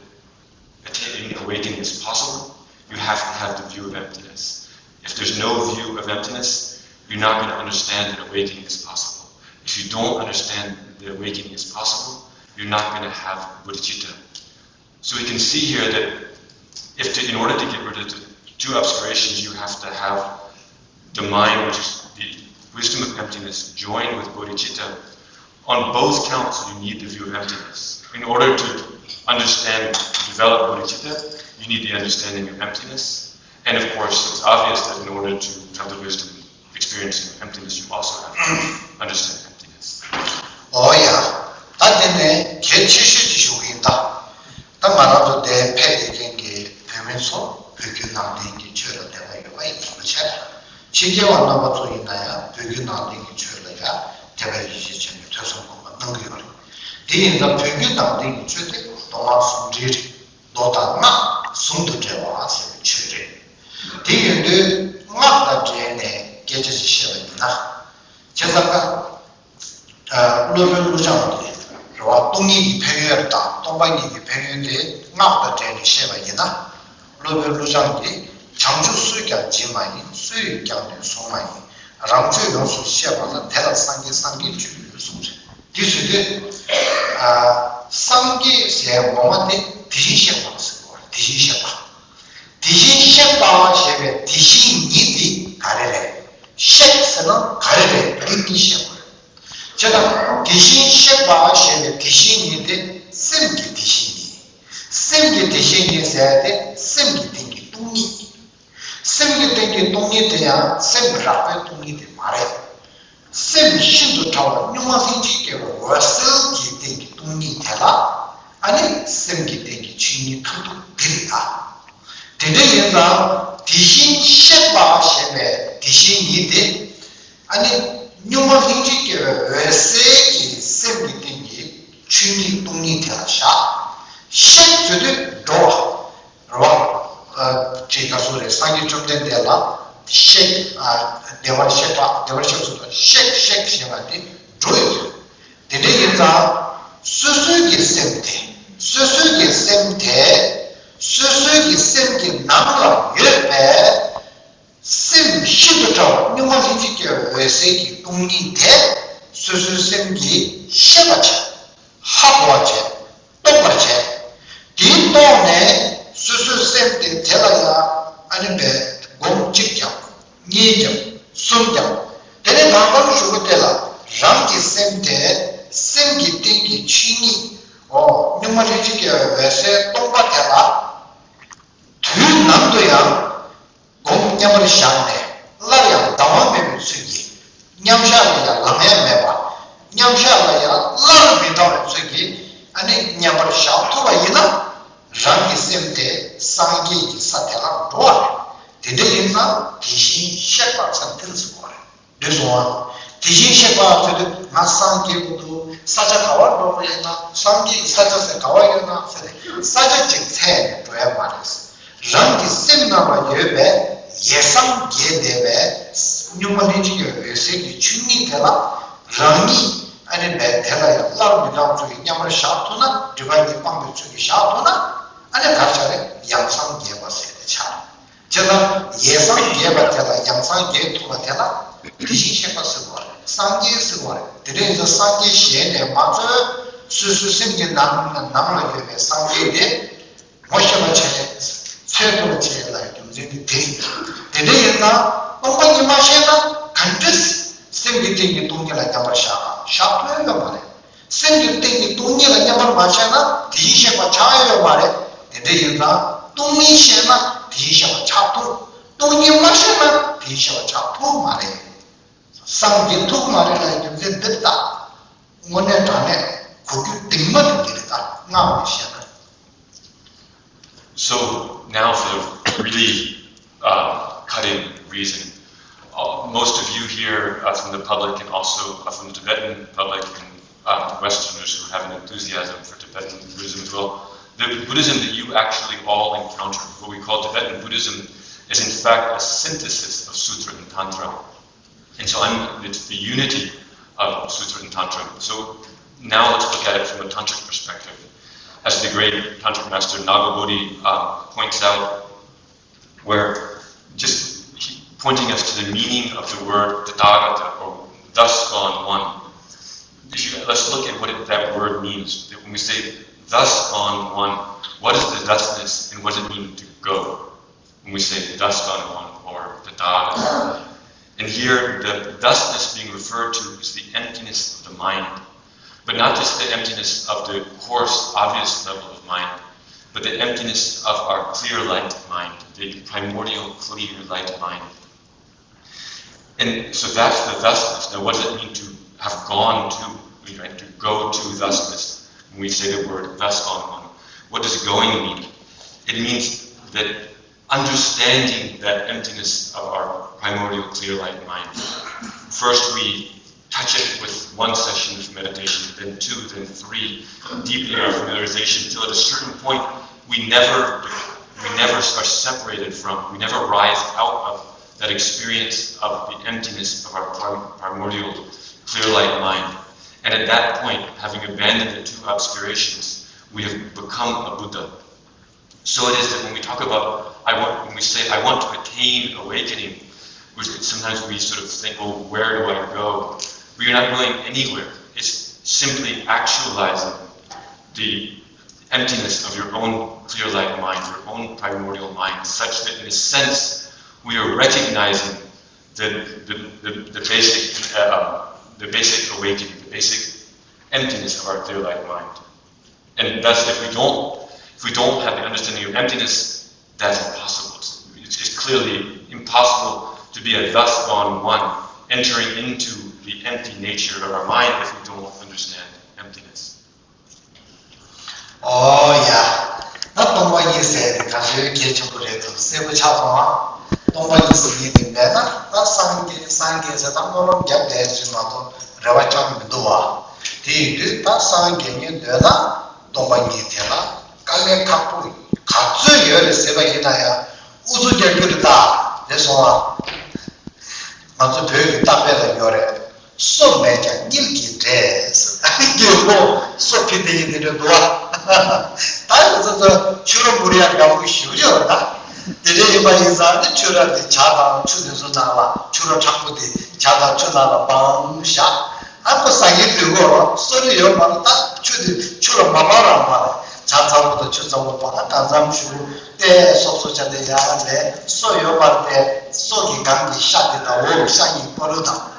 attaining awakening is possible, you have to have the view of emptiness. If there's no view of emptiness, you're not going to understand that awakening is possible. If you don't understand that awakening is possible, you're not going to have bodhicitta. So we can see here that if to, in order to get rid of the two obscurations, you have to have the mind, which is the wisdom of emptiness, joined with bodhicitta. On both counts, you need the view of emptiness. In order to understand, to develop bodhicitta, you need the understanding of emptiness. And of course, it's obvious that in order to have the wisdom experiencing emptiness, you also have to understand emptiness. Oh yeah. ད་དེ་ནས་གལ་ཆེ་ཤོས་ཅིག་ཞུ་གི་ཡིན་ད། ད་ང་རང་ཚོ་འདིར་ཕེབས་བསྡད་མཁན་གྱི་བོད་མི་ཚོ་བོད་བརྒྱུད་ནང་བསྟན་གྱི་ཆོས་ལ་དད་པ་ཡོད་པ་ཡིན་པ་བྱས། ཕྱི་རྒྱལ་བ་རྣམ་པ་ཚོ་ཡིན་ན་ཡང་བོད་བརྒྱུད་ནང་བསྟན་གྱི་ཆོས་ལ་ཡང་དད་པ་ཡིད་ཆེས་བྱས་ནས་ཐོས་བསམ་སྒོམ་པ་གནང་གི་ཡོད་རེད། དེ་ཡིན་ཙང་བོད་བརྒྱུད་ནང་བསྟན་གྱི་ཆོས་དེ་མདོ་སྔགས་ཟུང་འབྲེལ་རེད། མདོ་དང་སྔགས་ཟུང་དུ་འབྲེལ་བ་ཟེར་བའི་ཆོས་རེད། དེ་ཡིན་དུས་སྔགས་དང་འབྲེལ་ནས་སྐད་ཆ་ཞིག་བཤད་པ་ཡིན་ན། བྱས་ཙང་ཀ་སློབ་དཔོན་ཀླུ་བྱང་གི་རེད་བ། སྟོང་ཉིད་ཀྱི་ཕན་ཡོན་དང་སྟོང་པ་ཉིད་ཀྱི་ཕན་ཡོན་དེ་སྔགས་དང་འབྲེལ་ནས་བཤད་པ་ཡིན་ན། སློབ་དཔོན་ཀླུ་བྱང་གིས་བྱང་ཆུབ་སུས་ཀྱང་བགྱིས་མ་ཡིན། སུ་ཡིས་ཀྱང་ནི་བཟུང་མ་ཡིན། རང་ཆོས་ཡོངས་སུ་ཤེས་པ་ལ་དེ་ལ་སངས་རྒྱས་སངས་རྒྱས་བརྗོད་གསུངས་རེད། དེ་ཟེར་དུས་སངས་རྒྱས་ཟེར་ངོ་མ་དེ་དེ་བཞིན་གཤེགས་པ་ཟེར་བ་དེ་བཞིན་གཤེགས་པ། དེ་བཞིན་གཤེགས་པ་ཞེས་པའི་དེ་བཞིན་ཉིད་དེ་ག་རེ་རེད། གཤེགས་ཟེར་ན་ག་རེ་རེད། འདི་གཉིས་ཤེས་དགོས། བྱས་ཙང་དེ་བཞིན་གཤེགས་པ་ཞེས་པའི་དེ་བཞིན་ཉིད་དེ་སེམས་ཀྱི་དེ་བཞིན་ཉིད། སེམས་ཀྱི་དེ་བཞིན་ཉིད་ཟེར་ཏེ་སེམས་ཀྱི་སྟེང་གི་སྟོང་ཉིད། སེམས་ཀྱི་སྟེང་གི་སྟོང་ཉིད་དེ་ཡང་སེམས་རགས་པའི་སྟོང་ཉིད་དེ་མ་རེད། སེམས་ཤིན་ཏུ་ཕྲ་བ་གཉུག་མ་ལྷན་ཅིག་སྐྱེས་པའི་འོད་གསལ་གྱི་སྟེང་གི་སྟོང་ཉིད་དེ་ལ་ཨ་ནི་སེམས་ཀྱི་སྟེང་གི་ཆོས་ཉིད་མཐར་ཐུག་དེ་རེད་ཨ། དེ་འདྲ་ཡིན་ཙང་དེ་བཞིན་གཤེགས་པ་ཞེས་པའི་དེ་བཞིན་ཉིད་དེ། ཨ་ནི་གཉུག་མ་ལྷན་ཅིག་སྐྱེས་པའི་འོད་གསལ་གྱི་སེམས་ཀྱི་སྟེང་གི་ཆོས་ཉིད་སྟོང་ཉིད་དེ་ལ་བཞག་གཤེགས་ཟེར་དུས་འགྲོ་བ། རེད་བ། ཅེས་ག་སོ་རེད། སངས་རྒྱས་བཅོམ་ལྡན་འདས་ལ་གཤེགས། བདེ་བར་གཤེགས་པ། བདེ་བར་གཤེགས་སུ་གཤེགས་གཤེགས་ཞེས་པ་དེ་འགྲོ་ཡོད་ཚུལ། དེ་འདྲ་ཡིན་ཙང་། སོ་སོའི་གི་སེམས་དེ། སོ་སོའི་གི་སེམས་དེ། སོ་སོའི་གི་སེམས་ཀྱི་ནང་ལ་ཡོད་པའི། སེམས་ཤིན་ཏུ་ཕྲ་བ་གཉུག་མ་ལྷན་ཅིག་སྐྱེས་པའི་འོད་གསལ་གྱི་སྟོང་ཉིད་དེ་སོ་སོའི་སེམས་ཀྱིས་ཤེས་པར་བྱ། ཧ་གོ་བར་བྱ། རྟོགས་པར་བྱ། དེའི་རྟོགས་ནས་སོ་སོའི་སེམས་དེ་དེ་ལ་ཡང་ཨ་ནི་བས་སྒོམ་གཅིག་ཀྱང་གཉིས་ཀྱང་གསུམ་ཀྱང་དེ་ནས་གང་ལྟར་ཞུ་བ་དེ་ལ་རང་གི་སེམས་དེ་སེམས་ཀྱི་སྟེང་གི་ཆོས་ཉིད་འོ་གཉུག་མ་ལྷན་ཅིག་སྐྱེས་པའི་འོད་གསལ་སྟོང་པ་དེ་ལ། དུས་ནམ་དུ་ཡང་སྒོམ་མཉམ་པར་བཞག་ནས་སླར་ཡང་ལྡང་བ་མེད་པའི་ཚུལ་གྱིས་མཉམ་བཞག་ལ་ཡང་ལམ་ཡང་མེད་པ། མཉམ་བཞག་ལ་ཡང་སླར་མི་ལྡང་བའི་ཚུལ་གྱིས་ཨ་ནི་མཉམ་པར་བཞག་ཐུབ་པ་ཡིན་ན་རང་གི་སེམས་དེ་སངས་རྒྱས་ཀྱི་ས་དེ་ལ་འགྲོ་བ་རེད། དེ་འདྲ་ཡིན་ཙང་དེ་བཞིན་གཤེགས་པ་ཚང་ཐིལ་ཟེར་བ་རེད། འདི་སོང་བ། དེ་བཞིན་གཤེགས་པ་ཚོས་དུས་ང་སངས་རྒྱས་དགོས་འདུག་ས་ཆ་ག་བར་འགྲོ་དགོས་ཡོད་ན། སངས་རྒྱས་ཀྱི་ས་ཆ་ཟེར་ག་བ་ཡོད་ན་ཟེར་ནས་ས་ཆ་གཅིག་འཚོལ་ནས་འགྲོ་ཡ་མ་རེད། རང་གི་སེམས་ནང་ལ་ཡོད་པའི་ཡེ་སངས་རྒྱས་བསྡད་པའི་གཉུག་མ་ལྷན་ཅིག་གི་འོད་གསལ་གྱི་ཆོས་ཉིད་དེ་ལ་རང་ཉིད་ཨ་ནི་བས་དེ་ལ་ཡང་སླར་མི་ལྡང་ཚུལ་གྱིས་མཉམ་པར་བཞག་ཐུབ་ན། སྒྲིབ་པ་གཉིས་སྤངས་པའི་ཚུལ་གྱིས་བཞག་ཐུབ་ན་ཨ་ནི་ག་རེ་ཆགས་རེད། ཡང་སངས་རྒྱས་པ་ཟེར་ཏེ་ཆགས་རེད། བྱས་ཙང་ཡེ་སངས་རྒྱས་པ་དེ་ལ་ཡང་སངས་རྒྱས་ཐུབ་པ་དེ་ལ་དེ་བཞིན་གཤེགས་པ་ཟེར་བ་རེད། སངས་རྒྱས་ཟེར་བ་རེད། དེ་འདྲ་ཡིན་ཙང་སངས་རྒྱས་ཞེས་ནས་མ་ཚོལ། སོ་སོའི་སེམས་ཀྱི་ནང་ནང་ལ་ཡོད་པའི་སངས་རྒྱས་དེ་ངོ་ཤེས་པ་བྱས། འཚོལ་ཐུབ་པ་བྱས་ལ་རྒྱུ་མཚན་དེ་དེ་རེད། དེ་འདྲ་ཡིན་ཙང་སྟོང་པ་ཉིད་མ་ཤེས་ན་ག་འདྲས་སེམས་ཀྱི་སྟེང་གི་སྟོང་ཉིད་ལ་མཉམ་པར་བཞག་ག་བཞག་ཐུབ་ཡོད་མ་རེད། སེམས་ཀྱི་སྟེང་གི་སྟོང་ཉིད་ལ་མཉམ་པར་མ་བཞག་ན་དེ་བཞིན་གཤེགས་པ་ཆགས་ཡོད་མ་རེད། དེ་འདྲ་ཡིན་ཙང་སྟོང་ཉིད་ཤེས་ན་དེ་བཞིན་གཤེགས་པ་ཆགས་ཐུབ། སྟོང་ཉིད་མ་ཤེས་ན་དེ་བཞིན་གཤེགས་པ་ཆགས་ཐུབ་མ་རེད། སངས་རྒྱས་ཐུབ་མ་རེད་ལ་རྒྱུ་མཚན་འདི་ལྟ། དངོས་གནས་དྲང་གནས་གོ་རྒྱུ་གདིང་མ་དེ་འདི་རེད་ད། སྔགས་ནས་བཤད་ན། So now for the really uh, cutting reason. Uh, most of you here are from the public and also are from the Tibetan public and um, Westerners who have an enthusiasm for Tibetan Buddhism as well. The Buddhism that you actually all encounter, what we call Tibetan Buddhism, is in fact a synthesis of Sutra and Tantra. And so I'm, it's the unity of Sutra and Tantra. So now let's look at it from a Tantric perspective. As the great Tantric master Naga Bodhi uh, points out, where just pointing us to the meaning of the word Tathagata, or thus gone one. If you, let's look at what it, that word means. When we say thus gone one, what is the thusness and what does it mean to go? When we say thus gone one or Tathagata. And here, the thusness being referred to is the emptiness of the mind. But not just the emptiness of the coarse, obvious level of mind, but the emptiness of our clear light mind, the primordial clear light mind. And so that's the thusness. Now, what does it mean to have gone to, right, to go to thusness? When we say the word thus gone one, what does going mean? It means that understanding that emptiness of our primordial clear light mind. First, we touch it with one session of meditation, then two, then three, deepening our familiarization till at a certain point we never we never are separated from, we never rise out of that experience of the emptiness of our primordial clear light mind. And at that point, having abandoned the two obscurations, we have become a Buddha. So it is that when we talk about, I want, when we say, "I want to attain awakening," which sometimes we sort of think, "Oh, where do I go?" But you're not going anywhere. It's simply actualizing the emptiness of your own clear-like mind, your own primordial mind, such that in a sense we are recognizing the, the, the, the basic, uh, the basic awakening, the basic emptiness of our clear-like mind. And thus, if we don't, if we don't have the understanding of emptiness, that's impossible. It's, it's clearly impossible to be a thus gone one, entering into the empty nature of our mind if we don't understand emptiness. ཨོ་ཡ། ད་སྟོང་པ་ཉིད་ཟེར་དེ་ག་ཚོད་གལ་ཆེན་པོ་རེད་དམ་གསལ་པོ་ཆགས་སོང་ཨ། སྟོང་པ་ཉིད་ཟེར་མཁན་དེ་མེད་ན་ད་སངས་རྒྱས་སངས་རྒྱས་ཟེར་ད་སྨོན་ལམ་བརྒྱབ་བསྡད་ཅིག་མ་གཏོགས་རེ་བ་བཅངས་མི་འདུག་བ། དེ་ཡིན་དུས་ད་སངས་རྒྱས་ཉིད་འདོད་ན་སྟོང་པ་ཉིད་དེ་ལ་དཀའ་ལས་ཁག་པོ་ག་ཚོད་ཡོད་རེད་ཟེར་བ་ཡིན་ན་ཡང་ཨུ་ཚུགས་རྒྱག་རྒྱུ་རེད་ད། རེད་སོང་ཨ། ང་ཚོ་བོད་ཀྱི་གཏམ་དཔེ་ལ་ཡོད་རེད། སོ་མེད་ཀྱང་དངུལ་གྱིས་འདྲེས། རྒྱལ་པོ་སོ་ཕི་དེ་ཡིན་དེ་འདྲ་འདུག་ཨ། ད་ཡོད་ཚོ་ཚོ་ཕྱུ་ར་འབུར་ཡག་འགྲམ་པོ་ཞིག་ཡོད་ད། དེ་འདྲ་ཡིན་པ་ཡིན་ཙང་ནི་ཕྱུ་ར་དེ་ཇ་དང་ཆུ་དེ་ཚོ་ནང་ལ་ཕྱུ་ར་མཁྲེགས་པོ་དེ་ཇ་དང་ཆུ་ནང་ལ་སྦངས་བཞག་ཨ་ཁོ་ཟ་མཁན་དུས་འགོར་སོ་ནི་ཡོད་མ་རེད་ད། ཆུ་དེ་ཕྱུ་ར་མ་སྦངས་རང་མ་རེད། ཇ་ཚ་པོ་དང་ཆུ་ཚ་པོ་སྦངས་ན་གང་འཚམ་ཞུ་ཏེ་སོབ་སོབ་བྱ་དེ་ཡག་ལས་སོ་ཡོད་མ་རེད་དེ་སོ་གི་སྒང་གི་ཤ་དེ་དང་འོག་ཤ་གཉིས་སྤོ་ལོ་དང་།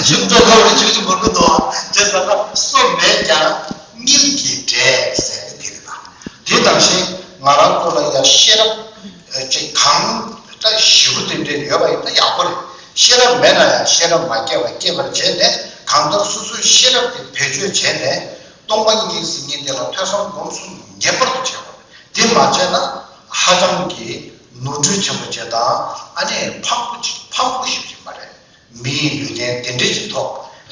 ཞུམ་ཏོག་ཁ་བའི་ཆུ་ཆུ་མོར་གུ་དོ་ཅེས་ཟེར་ན་སོ་མེད་ཀྱང་དངུལ་གྱིས་འདྲེས་ཟེར་ཏེ་དེ་རེད་ད། དེ་དང་ཞིང་ང་རང་ཚོ་ལ་ཡང་ཤེས་རབ་ཅིག་གང་ལྟར་ཞིབ་པོ་དེ་འདྲས་ཡོད་པ་ཡིན་ན་ཡག་པོ་རེད། ཤེས་རབ་མེད་ན་ཡང་ཤེས་རབ་མ་སྐྱེས་པ་སྐྱེས་པར་བྱས་ནས་གང་ལྟར་སོ་སོའི་ཤེས་རབ་དེ་བེད་སྤྱོད་བྱས་ནས་སྟོང་པ་ཉིད་ཟེར་མཁན་དེ་ལ་ཐོས་བསམ་སྒོམ་གསུམ་ངེས་པར་དུ་བྱེད་དགོས། དེ་མ་བྱས་ན་ཧ་ཅང་གི་ནོར་འཁྲུལ་ཆེན་པོ་བྱེད་དང་ཨ་ནི་ཕངས་པོ་ཕངས་པོ་ཞིག་བྱེད་པ་རེད། མིའི་ལུས་རྟེན་དེ་འདྲས་ཅིག་ཐོབ།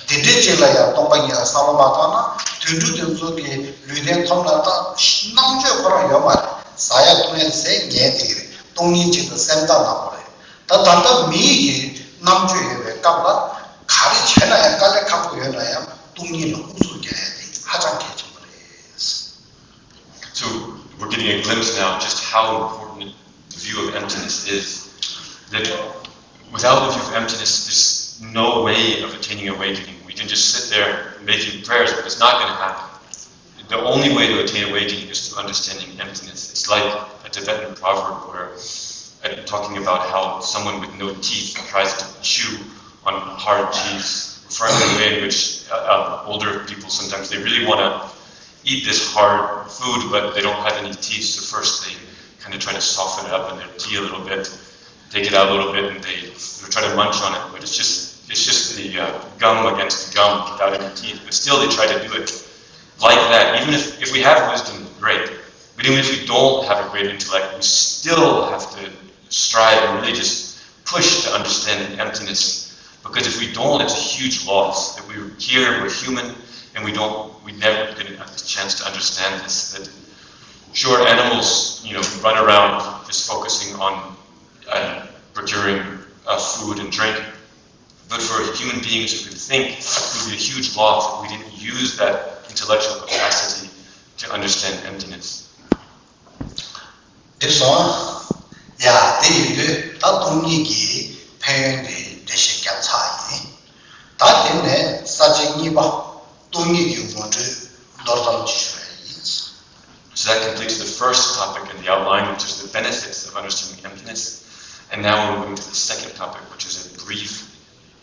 དེ་འདྲས་ཅིག་ལ་ཡང་སྟོང་པ་ཉིད་ལ་བསམ་བློ་མ་བཏང་ན་དུད་འགྲོ་དེ་ཚོ་གི་ལུས་རྟེན་ཐོབ་ན་ད་རྣམ་དཔྱོད་ཁོ་རང་ཡོད་མ་རེད། ཟ་ཡ་འཐུང་ཡ་ཟས་ཉལ་དེ་གི་རེད། སྟོང་ཉིད་ཅིག་ཏུ་སེམས་ཐག་ནག་པོ་རེད། ད་ད་ལྟ་མིའི་གི་རྣམ་དཔྱོད་ཡོད་པའི་སྐབས་ལ་ག་རེ་བྱས་ན་ཡང་དཀའ་ལས་ཁག་པོ་ཡོད་ན་ཡང་སྟོང་ཉིད་ལ་ཨུ་ཚུགས་རྒྱག་ཡ་དེ་ཧ་ཅང་གལ་ཆེན་པོ་རེད། So we're getting a glimpse now of just how important the view of emptiness is. That without the view of emptiness, there's no way of attaining awakening. We can just sit there making prayers, but it's not going to happen. The only way to attain awakening is through understanding emptiness. It's like a Tibetan proverb where uh, talking about how someone with no teeth tries to chew on hard cheese, referring to the way in which uh, uh, older people sometimes they really want to eat this hard food, but they don't have any teeth. So first they kind of try to soften it up in their tea a little bit, take it out a little bit, and they, they try to munch on it. But it's just it's just the uh, gum against the gum without any teeth. But still, they try to do it like that. Even if, if we have wisdom, great. But even if we don't have a great intellect, we still have to strive and really just push to understand the emptiness. Because if we don't, it's a huge loss. That we're here, we're human, and we don't, we never get a chance to understand this. That sure, animals, you know, run around just focusing on uh, procuring uh, food and drink. But for human beings who can think, it would be a huge loss if we didn't use that intellectual capacity to understand emptiness. འགྲིག་སོང་། ཡ། དེ་ཡིན་དུས་ད་སྟོང་ཉིད་ཀྱི་ཕན་ཡོན་དེ་འགྲེལ་བཤད་བརྒྱབ་ཚར་ཡིན། ད་དེ་ནས་ས་བཅད་གཉིས་པ་སྟོང་ཉིད་ཀྱི་ངོ་སྤྲོད་མདོར་ཙམ་ཅིག་ཞུ་ཡ་ཡིན། So that completes the first topic in the outline, which is the benefits of understanding emptiness. And now we're moving to the second topic, which is a brief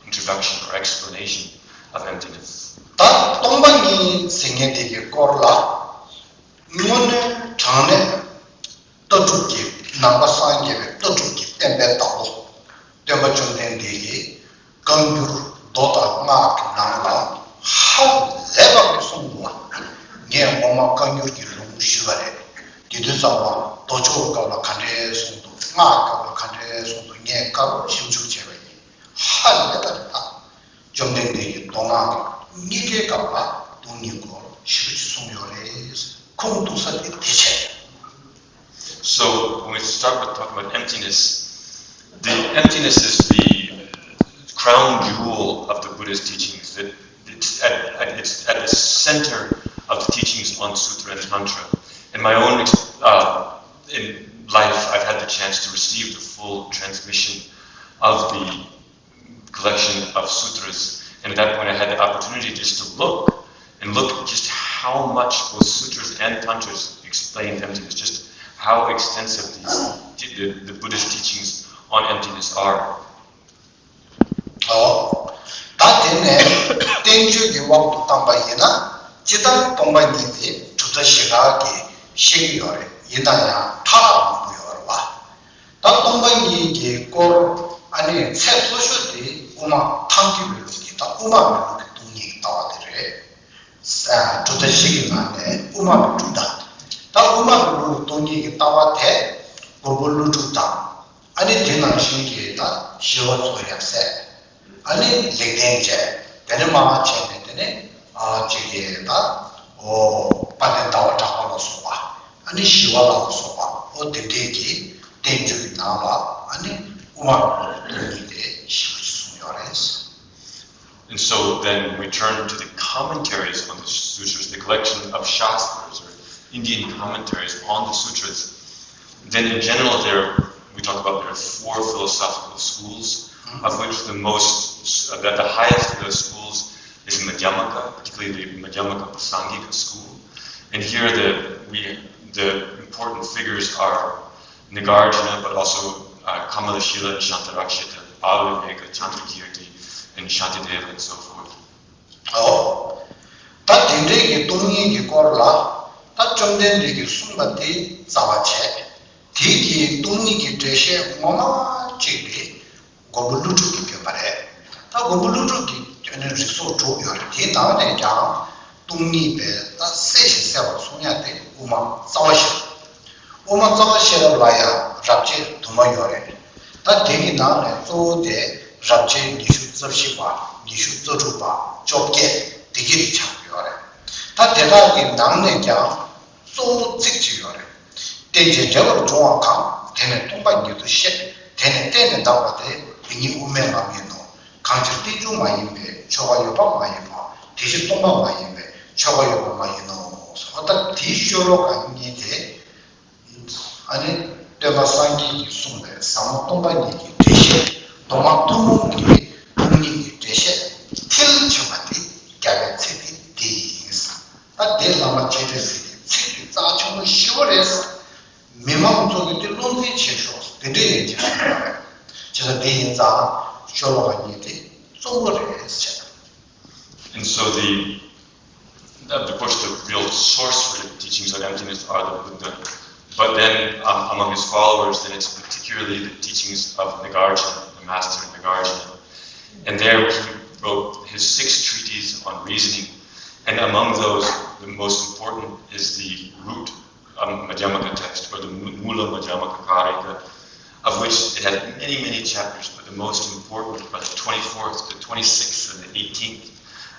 introduction or explanation of emptiness. ད་སྟོང་པ་ཉིད་ཟེར་མཁན་དེ་གི་སྐོར་ལ་དངོས་གནས་དྲང་གནས་ལྟ་གྲུབ་ཀྱི་ནང་པ་སངས་རྒྱས་པའི་ལྟ་གྲུབ་ཀྱི་བསྟན་པའི་བདག་པོ་སྟོན་པ་བཅོམ་ལྡན་འདས་ཀྱིས་བཀའ་འགྱུར་མདོ་དང་སྔགས་ཀྱི་ནང་ལ་ཧ་ལས་པ་གསུངས་འདུག་བ། ངས་ངོ་མ་བཀའ་འགྱུར་གྱི་ལུང་ཞུས་པ་རེད། དེ་དུས་ཙམ་པ་མདོ་ཆོག་གི་སྐབས་ལ་ག་འདྲས་གསུངས་འདུག་སྔགས་སྐབས་ལ་ག་འདྲས་གསུངས་འདུག་ངས་དཀར་པོ་ཞིབ་འཇུག་བྱས་པ་ཡིན། ཧ་ལས་པ་རེད་ད། བཅོམ་ལྡན་འདས་ཀྱིས་མདོ་སྔགས་ཀྱི་གཉིས་ཀའི་སྐབས་ལ་སྟོང་ཉིད་སྐོར་ཞིབ་ཅིག་གསུངས་ཡོད་རེད། ཁུངས་གཏུགས་ས་དེ་དེ་བྱས། So when we start with talking about emptiness, the emptiness is the crown jewel of the Buddha's teachings. That it's at, at, it's at the center of the teachings on Sutra and Tantra. In my own uh, in life, I've had the chance to receive the full transmission of the collection of sutras. And at that point, I had the opportunity just to look and look at just how much both sutras and tantras explain emptiness, just how extensive these, the, the Buddhist teachings on emptiness are. ཨོ། ད་དེ་ནས་བསྟན་བཅོས་ཀྱི་དབང་དུ་བཏང་པ་ཡིན་ན། སྤྱིར་བཏང་སྟོང་པ་ཉིད་དེ་གྲུབ་མཐའ་བཞི་ཀ་གིས་བཤད་ཀྱི་ཡོད་རེད། ཡིན་ན་ཡང་ཐ་རག་མང་པོ་ཡོད་རེད་བ། ད་སྟོང་པ་ཉིད་ཀྱི་སྐོར་ཨ་ནི་ཚད་མཐོ་ཤོས་དེ་དབུ་མ་ཐལ་འགྱུར་བའི་ལུགས་ཀྱི། ད་དབུ་མ་པའི་ལུགས་ཀྱི་སྟོང་ཉིད་ཀྱི་ལྟ་བ་དེ་རེད། ས་གྲུབ་མཐའ་བཞི་གི་ནང་ནས་དབུ་མ་པའི་གྲུབ་མཐའ། ད་དབུ་མ་པའི་ལུགས་ཀྱི་སྟོང་ཉིད་ཀྱི་ལྟ་བ་དེ་མགོན་པོ་ཀླུ་སྒྲུབ་དང་། ཨ་ནི་དེ་ནང་བཞིན་གྱི་ད་ཞི་བ་འཚོ་ཡབ་སྲས། ཨ་ནི་ལེགས་ལྡན་འབྱེད། དེ་ནས་མར་བྱས་ནས་དེ་ནས་ཨ་གཅིག་གི་ད་ཨོ་དཔལ་ལྡན་ཟླ་བ་གྲགས་པ་ལ་སོགས་པ། ཨ་ནི་ཞི་བ་ལྷ་ལ་སོགས་པ། ཨོ་དེ་འདྲས་ཀྱི་བསྟན་བཅོས་ཀྱི་ནང་ལ་ཨ་ནི་དབུ་མ་པའི་སྟོང་ཉིད་དེ་ཞེ་པོ་ཅིག་གསུངས་ཡོད་རེད། And so then we turn to the commentaries on the sutras, the collection of shastras or Indian commentaries on the sutras. Then in general, there we talk about there are four philosophical schools, of which the most, uh, that the highest of those schools is Madhyamaka, particularly the Madhyamaka Prasangika school. And here the we the important figures are Nagarjuna, but also uh, Kamalashila, Shantarakshita, Bhaviveka, Chandrakirti, and Shantideva, and so forth. ཨོ། ད་དེ་འདྲའི་གི་སྟོང་ཉིད་ཀྱི་སྐོར་ལ་ད་བཅོམ་ལྡན་འདས་ཀྱིས་གསུངས་པ་དེ་རྩ་བ་བྱས། དེ་གི་སྟོང་ཉིད་ཀྱི་འགྲེལ་བཤད་ངོ་མ་གཅིག་དེ་མགོན་པོ་ཀླུ་སྒྲུབ་ཀྱིས་བསྐྱོན་པ་རེད། ད་མགོན་པོ་ཀླུ་སྒྲུབ་ཀྱི་སྟོན་ནས་རིགས་ཚོགས་དྲུག་ཡོད་རེད། དེའི་ནང་ནས་ཀྱང་སྟོང་ཉིད་པའི་ད་གསལ་ཞིང་གསལ་བར་གསུང་ཡ་དེ་དབུ་མ་རྩ་བ་ཤེས་རབ། དབུ་མ་རྩ་བ་ཤེས་རབ་ལ་ཡང་རབ་བྱེད་དུ་མ་ཡོད་རེད། ད་དེ་གི་ནང་ནས་གཙོ་བོ་དེ་རབ་བྱེད་ཉི་ཤུ་རྩ་བཞི་པ། ཉི་ཤུ་རྩ་དྲུག་པ། བཅོ་བརྒྱད། དེ་གི་རིགས་ཆགས་ཀྱི་ཡོད་རེད། ད་དེ་དག་གི་ནང་ནས་ཀྱང་གཙོ་བོ་ཚིག་གཅིག་ཡོད་རེད། རྟེན་ཅིང་འབྲེལ་བར་འབྱུང་བ་གང་། དེ་ནི་སྟོང་པ་ཉིད་དུ་ཤེས། དེ་ནི་རྟེན་ནི་འདག་པ་སྟེ། དེ་ཉིད་དབུ་མའི་ལམ་ཡིན་ནོ། གང་ཕྱིར་རྟེན་འབྱུང་མ་ཡིན་པས་ཆོས་པ་ཡོད་པ་མ་ཡིན་པ། དེ་ཕྱིར་སྟོང་པ་མ་ཡིན་པས་ཆོས་པ་ཡོད་པ་མ་ཡིན་ནོ། ཨོ་ད་དེའི་ཤོ་ལོ་ཀ་གཉིས་དེ། ཨ་ནི་སྟོན་པ་སངས་རྒྱས་ཀྱིས་གསུངས་པའི་ཟབ་མོ་སྟོང་པ་ཉིད་ཀྱི་འགྲེལ་བཤད། མདོ་སྔགས་ཐུན་མོང་གི་སྟོང་ཉིད་ཀྱི་འགྲེལ་བཤད་མཐིལ་ཕྱིན་པ་དེ་རྒྱལ་བའི་ཚིག་དེ་འདི་ཡིན། ད་དེ་བླ་མ་སྤྱན་རས་གཟིགས་ཀྱི་ཚིག་གི་རྩ་ཆེན་པོ་ཞེ་པོ་རེད། མི་མང་ཚོ་གིས་དེ་བློ་འཛིན་བྱེད་ཤོག་དེ་འདྲ་ཡིན་གྱི་རེད། བྱས་ཙང་དེ་ཡིན་ཙང་ཤོ་ལོ་ཀ་གཉིས་དེ་གཙོ་བོ་རེད་ཟེར། And so the, of course, the real source for the teachings on emptiness are the Buddha. But then um, among his followers, then it's particularly the teachings of Nagarjuna, the master Nagarjuna. And there he wrote his six treatises on reasoning. And among those, the most important is the root um, Madhyamaka text, or the Mula Madhyamaka Karika, of which it has many, many chapters, but the most important are the twenty-fourth, the twenty-sixth, and the eighteenth.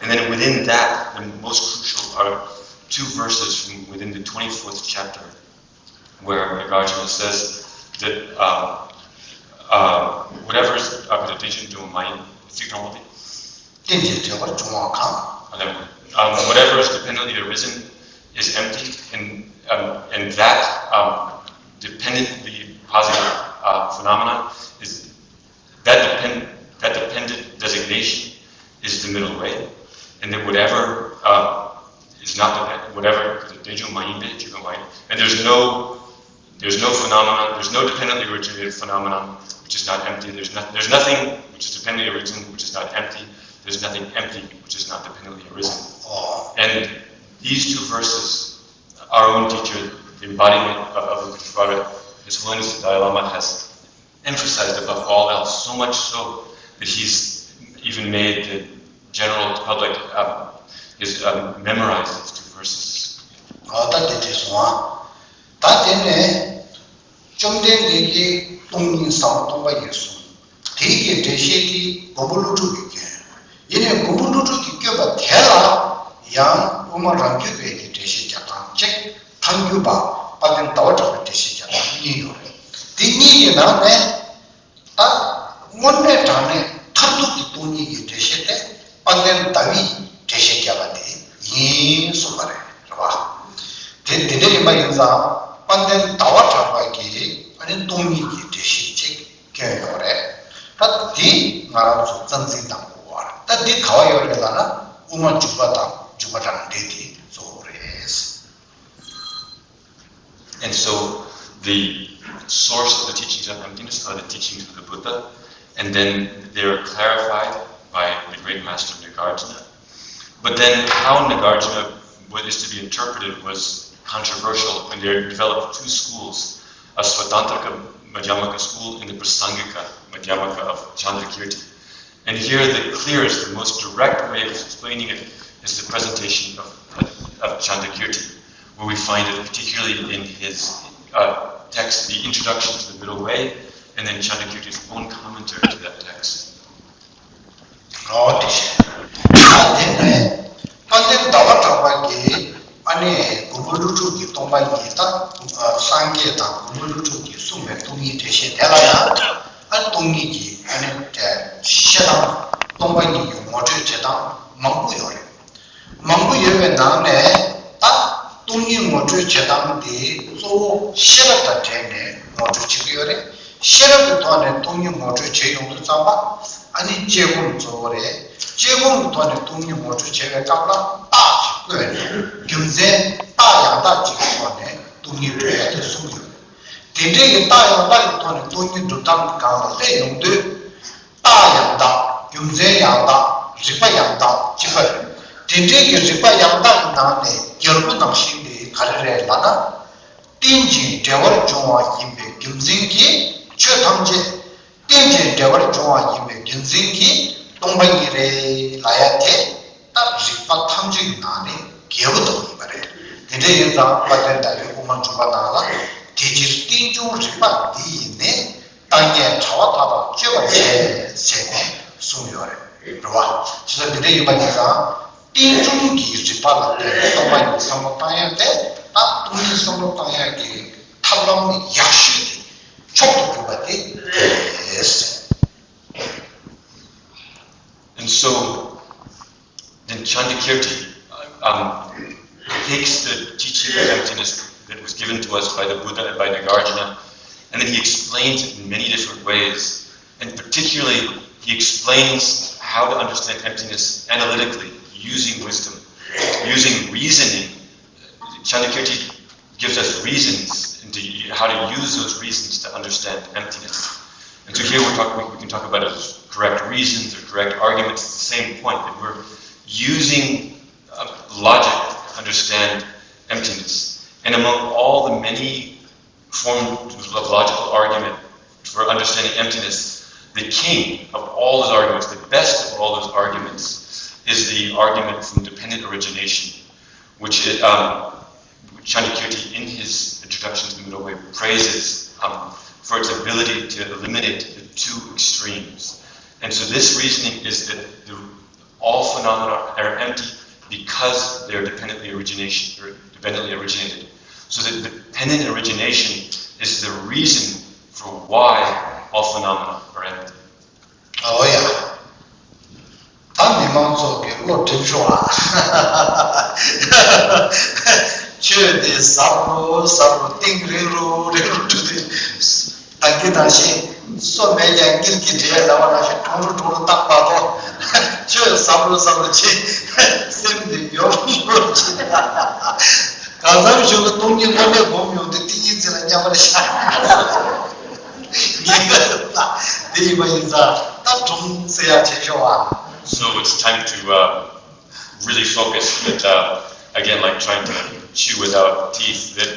And then within that, the most crucial are two verses from within the twenty-fourth chapter, where Nagarjuna says that um, uh, whatever is, uh, the teaching to mind, རྟེན་ཅིང་འབྲེལ་བར་འབྱུང་བ་གང་། Um, whatever is dependently arisen is empty, and, um, and that um, dependently positive uh, phenomena is that depend that dependent designation is the middle way, and that whatever um, is not dependent, whatever the danger mind, and there's no There's no phenomenon, there's no dependently originated phenomenon which is not empty. There's, not, there's nothing which is dependently arisen which is not empty. There's nothing empty which is not dependently arisen. And these two verses, our own teacher, the embodiment of, of the Buddha, His Holiness the Dalai Lama has emphasized above all else, so much so that he's even made the general public um, is um, memorize these two verses. ད་དེ་དེ་སོང་ཨ། ད་དེ་ནས་བཅོམ་ལྡན་འདས་ཀྱིས་སྟོང་ཉིད་ཟབ་མོ་སྟོང་པ་ཉིད་གསུངས། དེའི་གི་འགྲེལ་བཤད་དེ་མགོན་པོ་ཀླུ་སྒྲུབ་ཀྱིས་བསྐྱོན། ཡིན་ནའི་མགོན་པོ་ཀླུ་སྒྲུབ་ཀྱིས་བསྐྱོན་པ་དེ་ལ་ཡང་དབུ་མ་རང་རྒྱུད་པའི་གི་འགྲེལ་བཤད་རྒྱབ་སྟངས་གཅིག་ཐལ་འགྱུར་བ་དཔལ་ལྡན་ཟླ་བ་གྲགས་པའི་འགྲེལ་བཤད་རྒྱབ་སྟངས་གཉིས་ཡོད་རེད། དེ་གཉིས་ཀྱི་ནང་ནས། ད་དངོས་གནས་དྲང་གནས་མཐར་ཐུག་གི་སྟོང་ཉིད་ཀྱི་འགྲེལ་བཤད་དེ་དཔལ་ལྡན་ཟླ་བས་འགྲེལ་བཤད་བརྒྱབ་པ་དེ་ཡིན་གསུངས་པ་རེད། རེད་བ། དེ་དེ་འདྲ་ཡིན་པ་ཡིན་ཙང་དཔལ་ལྡན་ཟླ་བ་གྲགས་པ་གིས་ཨ་ནི་སྟོང་ཉིད་ཀྱི་འགྲེལ་བཤད་ཅིག་བསྐྱོན་ཡོད་རེད། ད་དེ་ང་རང་ཚོ་རྩ་འཛིན་གནང་དགོས་པ་རེད། ད་འདི་ག་བ་ཡོད་རེད་ལབ་ན་དབུ་མ་འཇུག་པ་དང་འཇུག་པ་རང་འགྲེལ་དེ་གཙོ་བོ་རེད། So the source of the teachings on emptiness are the teachings of the Buddha, and then they are clarified by the great master Nagarjuna. But then how Nagarjuna, what is to be interpreted, was controversial, and there developed two schools, a Svatantrika Madhyamaka school and the Prasangika Madhyamaka of Chandrakirti. And here, the clearest, the most direct way of explaining it is the presentation of, of Chandrakirti, where we find it particularly in his uh, text, the introduction to the middle way, and then Chandrakirti's own commentary to that text. ཨོ་དེ་བཞིན། ད་དེ་ནས་དཔལ་ལྡན་ཟླ་བ་གྲགས་པ་གིས་ཨ་ནི་མགོན་པོ་ཀླུ་སྒྲུབ་ཀྱི་སྟོང་པ་ཉིད་དང་སངས་རྒྱས་དང་མགོན་པོ་ཀླུ་སྒྲུབ་ཀྱིས་གསུངས་པའི་སྟོང་ཉིད་འགྲེལ་བཤད་དེ་ལ་ཡང་ཨ་སྟོང་ཉིད་ཀྱི་ཨ་ནི་བཤད་སྟངས། སྟོང་པ་ཉིད་ཀྱི་ངོ་སྤྲོད་བྱེད་སྟངས་མང་པོ་ཡོད་རེད། མང་པོ་ཡོད་པའི་ནང་ནས་ད་སྟོང་ཉིད་ངོ་སྤྲོད་བྱེད་སྟངས་དེ་གཙོ་བོ་ཤེས་རབ་དང་འབྲེལ་ནས་ངོ་སྤྲོད་བྱེད་ཀྱི་ཡོད་རེད། ཤེས་རབ་ཀྱི་ཐོག་ནས་སྟོང་ཉིད་ངོ་སྤྲོད་བྱེད་ཡོང་དུས་ཙམ་པ་ཨ་ནི་དཔྱད་སྒོམ་གཙོ་བོ་རེད། དཔྱད་སྒོམ་གྱི་ཐོག་ནས་སྟོང་ཉིད་ངོ་སྤྲོད་བྱེད་པའི་སྐབས་ལ་རྟགས་ཅིག་བཀོད་ནས་རྒྱུ་མཚན་རྟགས་ཡང་དག་ཅིག་གི་ཐོག་ནས་སྟོང་ཉིད་སྒྲུབ་ཡ་དེ་གསུངས་ཡོད་རེད། དེ་འདྲའི་གི་རྟགས་ཡང་དག་གི་ཐོག་ནས་སྟོང་ཉིད་སྒྲུབ་སྟངས་སྒང་ལ་སླེབས་ཡོང་དུས། རྟགས་ཡང་དག་རྒྱུ་མཚན་ཡང་དག་རིགས་པ་ཡང་དག་ཅེས་པ་རེད། དེ་འདྲའི་གི་རིགས་པ་ཡང་དག་གི་ནང་ནས་རྒྱལ་པོ་ནང་བཞིན་དེ་ག་རེ་རེད་ལབ་ན། རྟེན་ཅིང་འབྲེལ་བར་འབྱུང་བ་ཡིན་པའི་རྒྱུ་མཚན་གྱིས་ཆོས་ཐམས་ཅད་རྟེན་ཅིང་འབྲེལ་བར་འབྱུང་བ་ཡིན་པའི་རྒྱུ་མཚན་གྱིས་སྟོང་པ་ཉིད་རེད་ལབ་ཡ་དེ། ད་རིགས་པ་ཐམས་ཅད་ཀྱི་ནང་ནས་རྒྱལ་པོ་དེ་ཡིན་པ་རེད། དེ་འདྲ་ཡིན་ཙང་དཔལ་ལྡན་ཟླ་བའི་དབུ་མ་འཇུག་པ་ནང་ལ་དེ་ཕྱིར་རྟེན་འབྱུང་རིགས་པ་འདི་ཡིས་ནི། རྟག་ངན་བྱ་བ་མཐའ་དག་གཅོད་པར་བྱེད་ཟེར་ནས་གསུངས་ཡོད་རེད། རེད་བ། བྱས་ཙང་འདི་འདྲ་ཡིན་པ་ཡིན་ཙང་རྟེན་འབྱུང་གི་རིགས་པ་ལ་བརྟེན་ནས་སྟོང་པ་ཉིད་བསམ་བློ་བཏང་ཡ་དེ་ད་སྟོང་ཉིད་བསམ་བློ་བཏང་ཡ་གི་ཐབས་ལམ་ཡག་ཤོས་དེ་མཆོག་ཏུ་གྱུར་པ་དེ་རེད། And so, then Chandrakirti um, takes the teaching of emptiness that was given to us by the Buddha and by Nagarjuna, and then he explains it in many different ways. And particularly, he explains how to understand emptiness analytically, using wisdom, using reasoning. Chandrakirti gives us reasons and to, how to use those reasons to understand emptiness. And so here we're talking, we can talk about it as correct reasons or correct arguments. It's the same point that we're using uh, logic to understand emptiness. And among all the many forms of logical argument for understanding emptiness, the king of all those arguments, the best of all those arguments, is the argument from dependent origination, which is, um, Chandrakirti, in his introduction to the Middle Way, praises um, for its ability to eliminate the two extremes. And so this reasoning is that the, all phenomena are empty because they are dependently origination, or dependently originated. So the dependent origination is the reason for why all phenomena are empty. ཨོ་ཡ། ད་མི་མང་ཚོ་གི་བློ་འགྲིམ་ཤོག་ཨ། ཆོས་དེ་ཟབ་རུ་ཟབ་རུ་གཏིང་རིང་རུ་རིང་རུ་འགྲོ་དུས། ད་གིན་ནང་བཞིན་སོ་མེད་ཀྱང་དཀྱིལ་གྱི་འདྲེ་ལབ་པ་ནང་བཞིན་གྲུང་རུ་གྲུང་རུ་བཏང་མ་གཏོགས། ཆོས་ཟབ་རུ་ཟབ་རུ་བྱེད། སེམས་དེ་ཡོར་ཡོར་བྱེད། གང་འཚམ་ཞིག་ལ་སྟོང་ཉིད་དངོས་གནས་སྒོམ་ཡོང་དུས་ཏིང་ངེ་འཛིན་ལ་མཉམ་པར་བཞག་ངེས་པར་དུ་དེ་ཡིན་པ་ཡིན་ཙང་ད་སྒྲུང་ཟེར་ཡག་བྱེད་ཤོག་ཨ། So it's time to uh, really focus that uh, again, like trying to chew without teeth, that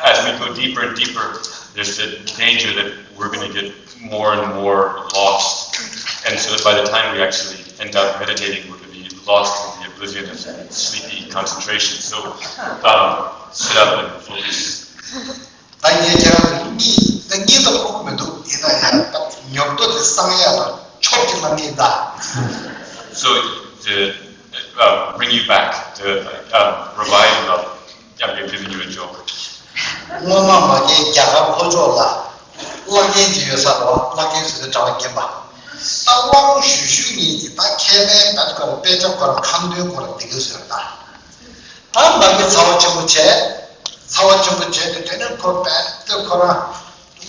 as we go deeper and deeper, there's the danger that we're going to get more and more lost. And so that by the time we actually end up meditating, we're going to be lost in the oblivion of sleepy concentration. So um, sit up and focus. ད་ངས་ཁྱེད་རང་གཉིད་ད་གཉིད་ད་ཁུག་མི་འདུག་ཡིན་ན་ཡང་ད་ཉོབ་ཏོ་དེ་སངས་ཡག་ལ་ཆོག་ཅིག་ལ་ངེས་ད། So to uh, bring you back to uh, revive love, I'm giving you a joke. སྔོན་མ་མ་རྒན་རྒྱ་གར་ལྷོ་ཕྱོགས་ལ་བླ་རྒན་ཅིག་ཡོད་ས་རེད་བ། བླ་རྒན་ཟེར་དུས་གྲྭ་པ་རྒན་པ། ད་དབང་ཞུ་ཞུ་ཉིད་ཀྱི་ད་མཁས་པའི་ད་དུ་ག་རེ་དཔེ་ཆ་ཁོ་རང་ཁ་འདོན་ཁོ་རང་འདི་ག་ཟེར་ད། ད་མ་གི་ཚ་བ་ཆེན་པོ་བྱས། ཚ་བ་ཆེན་པོ་བྱས་ཏེ་དེ་ནས་ཁོ་རྦད་དེ་ཁོ་རང་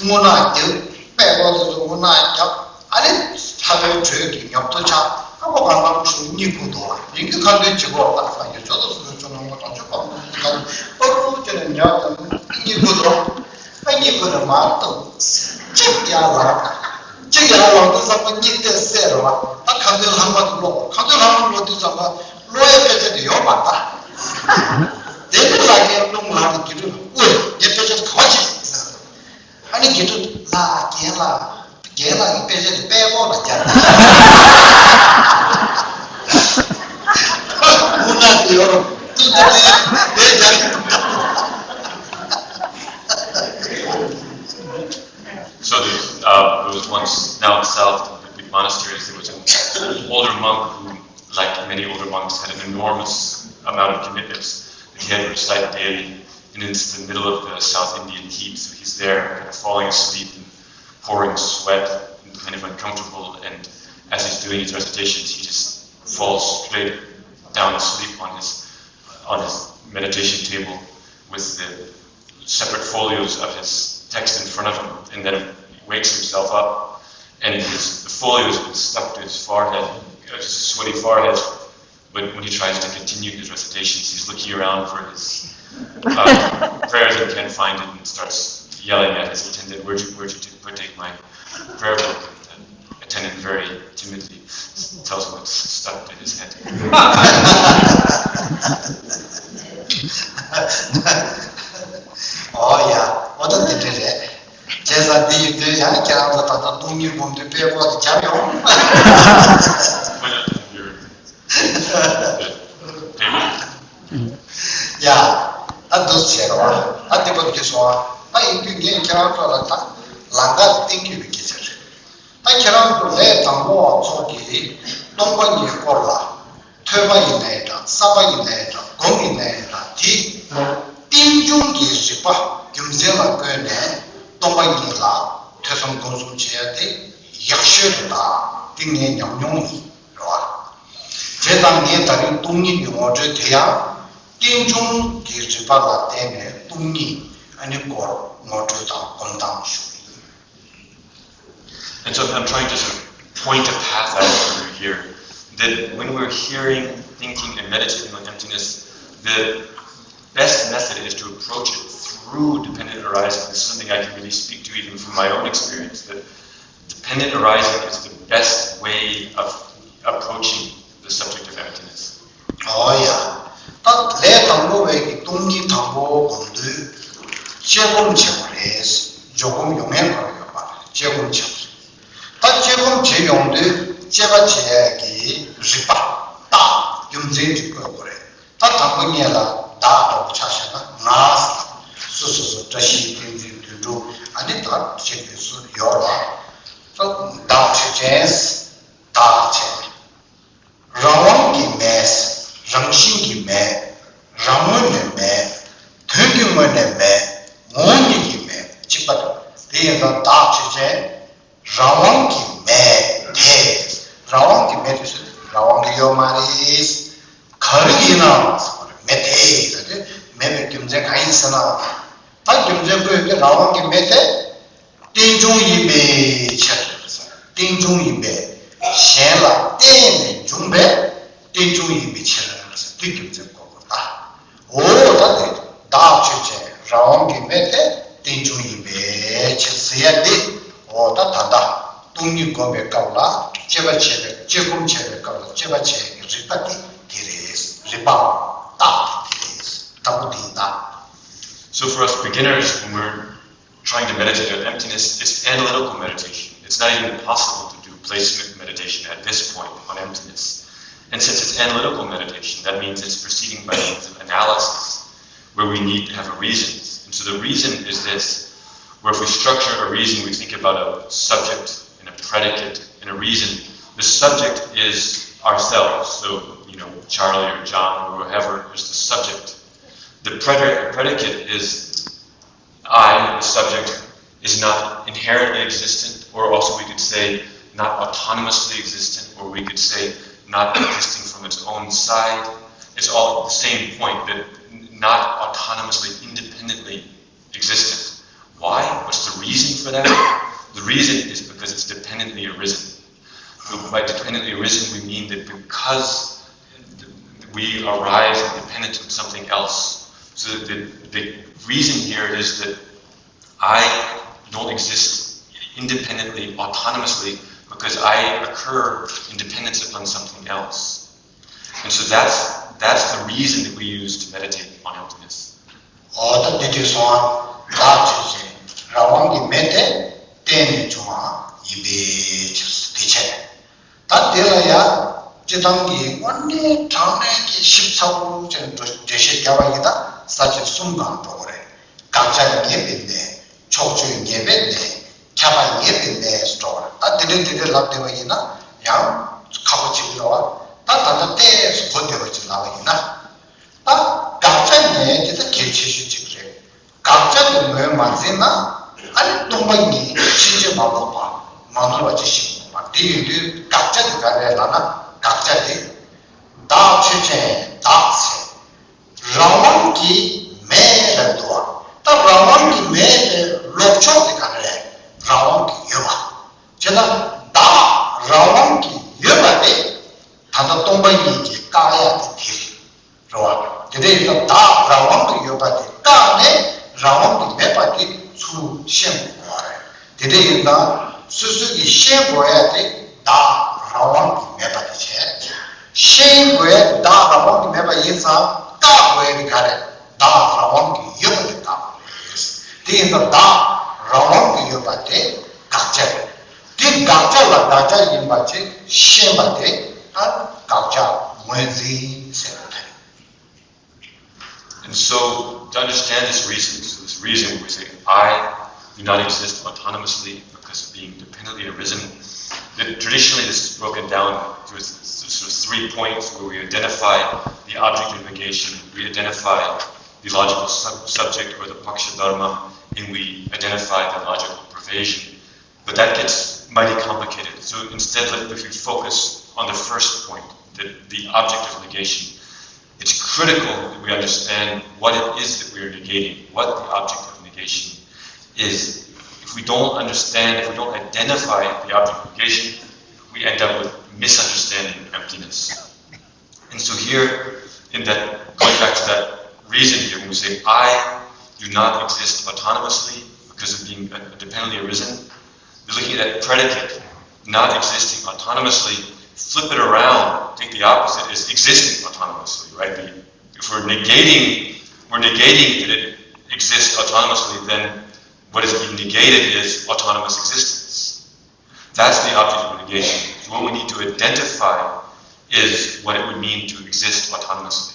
རྔུལ་ནག་རྒྱབ། དཔེ་ཀློག་དེ་ཚོ་རྔུལ་ནག་རྒྱབ། ཨ་ནི་ལྷ་པའི་དྲོད་ཀྱི་ཉོབ་ཏོ་ཆགས། ཨ་ཁོ་གང་གང་ཞུ་གཉིད་ཁུག་འདུག་ཡིན་གྱི་ཁ་འདོན་བྱེད་དགོས་པ་ད་ས་ཡོད་ཚོད་དུ་སུ་ཚོད་ནང་མ་གཏོང་ཆོག་པ་མ་གཏོང་ཆོག་པ་རུ་དེ་ནས་ཉོབ་དང་གཉིད་ གཉིད་ཁུག་འགྲོ། ཨ་གཉིད་ཁུག་ནས་མར་ལྟུང་། གཅིག་ཡར་ལངས། གཅིག་ཡར་ལངས་དུས་ཙམ་པ་གཉིད་ཏོག་ཙམ་སད་རེད་བ། ད་ཁ་འདོན་ལྷག་མ་དེ་ཀློག་ཁ་འདོན་ལྷག་མ་ཀློག་དུས་ཙམ་པ་ཀློག་ཡའི་དཔེ་ཆ་དེ་ཡོད་མ་རེད་ད། དེ་ནས་ལ་རྒན་རླུང་ལངས་ནས་དགེ་ཕྲུག་ལ་ཨོ་ངའི་དཔེ་ཆ་དེ་ག་པར་ཕྱིན་སོང་། ཨ་ནི་དགེ་ཕྲུག་ལགས་རྒན་ལགས། རྒན་ལགས་ཀྱི་དཔེ་ཆ་དེ་དཔྲལ་ཀོག་ལ་སྦྱར་ཏེ། དབུ་ན་དེ་ཡོད་རུང་ཏུ་ཏུ་ཏེ་དེ་སྦྱར་གྱི་འདུག So the, uh, there was once down south in the big monasteries, there was an older monk who, like many older monks, had an enormous amount of commitments that he had to recite daily. And it's the middle of the South Indian heat, so he's there kind of falling asleep and pouring sweat and kind of uncomfortable. And as he's doing his recitations, he just falls straight down asleep on his on his meditation table with the separate folios of his text in front of him, and then wakes himself up, and his, the folio has been stuck to his forehead, uh, just a sweaty forehead. But when he tries to continue his recitations, he's looking around for his uh, prayers and can't find it, and starts yelling at his attendant, "Where'd you, where'd you t- where take my prayer book?" And the attendant very timidly s- tells him it's stuck to his head. ཨོ་ཡ། ཨོ་ད་དེ་འདྲ་རེད། བྱས་ཙང་འདི་ཡིན་དུས་ཡང་ཁྱེད་རང་ཚོ་ད་ལྟ་སྟོང་ཉིད་སྒོམ་དུས་དཔེ་ཀོ་དེ་རྒྱབ་ཡོང་། Why not? You're ཡ། ད་འདུག་བྱས་རོགས། ད་འདི་པར་གྱིས་སོང་ཨ། ད་ཡིན་དུས་ངས་ཁྱེད་རང་ཚོ་ལ་ད་ལམ་ཁ་ལ་གཏན་འཁེལ་བའི་སྐད་ཆ་རེད། ད་ཁྱེད་རང་ཚོ་ལས་དང་པོ་བ་ཚོ་གིས་སྟོང་པ་ཉིད་སྐོར་ལ་ཐོས་པ་ཡིན་ནའི་འདྲ། བསམ་པ་ཡིན་ནའི་འདྲ། སྒོམ་ཡིན་ནའི་འདྲ། དེ་རྟེན་འབྱུང་གི་རིགས་པ་རྒྱུ་མཚན་ལ་བཀོད་ནས་སྟོང་པ་ཉིད་ལ་ཐོས་བསམ་སྒོམ་གསུམ་བྱེད་ཡ་དེ་ཡག་ཤོས་རེད། ད་དེ་ངའི་ཉམས་མྱོང་ཡིན། རེད་བ། བྱས་ཙང་ངས་ད་རིང་སྟོང་ཉིད་ཀྱི་ངོ་སྤྲོད་དེ་ཡང་རྟེན་འབྱུང་གི་རིགས་པ་ལ་བརྟེན་ནས་སྟོང་ཉིད་ཨ་ནི་སྐོར་ངོ་སྤྲོད་དང་སྒོམ་སྟངས་ཞུ་གི་ཡིན། And so I'm trying to sort of point a path out for you here, that when we're hearing, thinking, and meditating on emptiness, the best method is to approach it through dependent arising. This is something I can really speak to even from my own experience, that dependent arising is the best way of approaching the subject of emptiness. ཨོ་ཡ། ད་ལས་དང་པོ་བས་ཀྱི་སྟོང་ཉིད་དང་པོ་སྒོམ་དུས་དཔྱད་སྒོམ་བྱེད་དགོས་རེད། འཇོག་སྒོམ་ཡོང་ངེས་ཁོ་ཡོད་པ་དཔྱད་སྒོམ་བྱེད་དགོས་རེད། ད་དཔྱད་སྒོམ་བྱེད་ཡོང་དུས་དཔྱད་པ་བྱེད་ཡས་ཀྱི་རིགས་པ་རྟགས་རྒྱུ་མཚན་ཅིག་བཀོད་དགོས་རེད། ད་དང་པོ་ཉིད་ལ་བདག་ལྟ་བུ་ཆ་བཞག་ན་ང་སོ་སོ་སོ་བཀྲ་ཤིས་བསྟན་འཛིན་དོན་གྲུབ་ཨ་ནི་ད་བྱེད་དུས་སུ་ཡོད་ལ། ད་བདག་ཆོས་ཅན། བདག་ཆོས་རང་དབང་གིས་མེད། རང་བཞིན་གྱིས་མེད། རང་ངོས་ནས་མེད། དོན་གྱི་ངོས་ནས་མེད། ངོ་བོ་ཉིད་ཀྱིས་མེད། གཅིག་པ་དང་དེ་ཡིན་ཙང་བདག་ཆོས་ཅན། རང་དབང་གིས་མེད་དེ། རང་དབང་གིས་མེད་དེ་ཟེར་དུས་རང་དབང་གིས་ཡོད་མ་རེད། ག་རེ་ཡིན་ནའང་མེད་དེ་ཟེར་དུས་མེད་པའི་རྒྱུ་མཚན་གང་ཡིན་ཟེར་ན། ད་རྒྱུ་མཚན་བཀོད་དེ་རང་དབང་གིས་མེད་དེ། རྟེན་འབྱུང་ཡིན་པའི་ཕྱིར། རྟེན་འབྱུང་ཡིན་པས་གཞན་ལ་བརྟེན་ནས་འབྱུང་བའི་རྟེན་འབྱུང་ཡིན་པའི་ཕྱིར་ཟེར་དུས་རྒྱུ་མཚན་གོ་དགོས་ད། འོ་ད་དེ་བདག་ཆོས་ཅན། རང་དབང་གིས་མེད་དེ་རྟེན་འབྱུང་ཡིན་པའི་ཕྱིར་ཟེར་ཡ་དེ། འོ་ད་ད་ལྟ་སྟོང་ཉིད་སྒོམ་པའི་སྐབས་ལ་དཔྱད་པ་བྱེད་པའི་དཔྱད་སྒོམ་བྱེད་པའི་སྐབས་ལ་དཔྱད་པ་བྱེད་ཡ་གི་རིགས་པ་དེ་དེ་རེད། རིགས་པའམ་རྟགས་དེ་དེ་རེད། དང་པོ་དེ་ཡིན་ད། So for us beginners, when we're trying to meditate on emptiness, it's analytical meditation. It's not even possible to do placement meditation at this point on emptiness. And since it's analytical meditation, that means it's proceeding by means of analysis, where we need to have a reason. And so the reason is this, where if we structure a reason, we think about a subject and a predicate and a reason. The subject is ourselves. So, you know, Charlie or John or whoever is the subject. The predicate, predicate is I, the subject, is not inherently existent, or also we could say not autonomously existent, or we could say not existing from its own side. It's all the same point, that not autonomously, independently existent. Why? What's the reason for that? The reason is because it's dependently arisen. By dependently arisen, we mean that because we arise independent of something else, so that the, the reason here is that I don't exist independently, autonomously, because I occur in dependence upon something else. And so that's that's the reason that we use to meditate on emptiness. ཨོ་ད་འདི་དུས་སོང་བ་བདག་ཆོས་ཅན། རང་དབང་གི་མེ་དེ་བརྟེན་ནས་བྱུང་བ་ཡིན་པའི་ཕྱིར་དེ་བྱས། ད་དེ་ལ་ཡང་སྤྱི་བཏང་གི་དངོས་གནས་དྲང་གནས་ཀྱི་ཞིབ་ཚགས་པོ་ཅན་འགྲེལ་བཤད་བརྒྱབ་པ་ཡིན་ན་ས་བཅད་གསུམ་གང་འགྲོ་གི་རེད། དགག་བྱ་ངེས་པའི་གནས། ཕྱོགས་ཆོས་ངེས་པའི་གནས། ཁྱབ་པ་ངེས་པའི་གནས་སུ་འགྲོ་བ་རེད། ད་དེ་འདྲའི་དེ་འདྲའི་ལབ་བསྡད་པ་ཡིན་ན་ཡང་ཁག་པོ་ཆེ་གི་རེད་བ། ད་ད་ལྟ་ཏོག་ཙམ་གོ་བདེ་བ་ཅིག་ལབ་པ་ཡིན་ན། ད་དགག་བྱ་ངེས་དེ་ད་གལ་ཆེ་ཤོས་གཅིག་རེད། དགག་བྱ་དེ་ངོས་མ་འཛིན་ན་ཨ་ནི་སྟོང་པ་ཉིད་ཕྱིན་ཆད་མ་ལོག་པ་མ་ནོར་བ་ཅིག་ཤེས་དགོས་པ་དེ་ཡིན་དུས་དགག་བྱ་དེ་ག་རེ་ལབ་ན། དགག་བྱ་དེ་བདག་ཆོས་ཅན། བདག་ཚེ་རང་དབང་གི་མེ་ལབ་འདུག་བ། ད་རང་དབང་གི་མེ་དེ་ལོག་ཕྱོགས་དེ་ག་རེ་རེད། རང་དབང་གི་ཡོད་པ། བྱས་ན་བདག་རང་དབང་གི་ཡོད་པ་དེ་ད་ལྟ་སྟོང་པ་ཉིད་ཀྱི་བཀག་ཡ་དེ་དེ་རེད། རེད་བ། དེ་འདྲ་ཡིན་ན་བདག་རང་དབང་དུ་ཡོད་པ་དེ་བཀག་ནས་རང་དབང་དུ་མེད་པ་དེ་ཚུར་ཤེས་དགོས་པ་རེད། དེ་འདྲ་ཡིན་ན་སོ་སོ་གིས་ཤེས་དགོས་ཡ་དེ་བདག་རང་དབང་དུ་མེད་པ་དེ་བྱས། ཤེས་དགོས་ཡ་དེ་བདག་རང་དབང་དུ་མེད་པ་ཡིན་ཙང་བཀག་དགོས་ཡ་དེ་ག་རེད། བདག་རང་དབང་དུ་ཡོད་པ་དེ་བཀག་དགོས་རེད། དེ་ཡིན་ཙང་བདག་རང་དབང་དུ་ཡོད་པ་དེ་དགག་བྱ་རེད། དེ་དགག་བྱ་ལ་དགག་བྱ་ཡིན་པ་ཅིག་ཤེས་པ་དེ་ད་དགག་བྱ་ངོས་འཛིན་ཟེར་བ་དེ་རེད། And so, to understand this reason, so this reason we say, I do not exist autonomously because of being dependently arisen. That traditionally, this is broken down into sort of three points where we identify the object of negation, we identify the logical sub- subject or the paksha dharma, and we identify the logical provision. But that gets mighty complicated. So instead, let, if we focus on the first point, the, the object of negation, it's critical that we understand what it is that we are negating, what the object of negation is. If we don't understand, if we don't identify the object of negation, we end up with misunderstanding emptiness. And so here, in that, going back to that reason here, when we say, I do not exist autonomously because of being independently arisen, we're looking at that predicate, not existing autonomously, flip it around, take the opposite, is existing autonomously, right? The, if we're negating, we're negating that it exists autonomously, then what is being negated is autonomous existence. That's the object of negation. So what we need to identify is what it would mean to exist autonomously.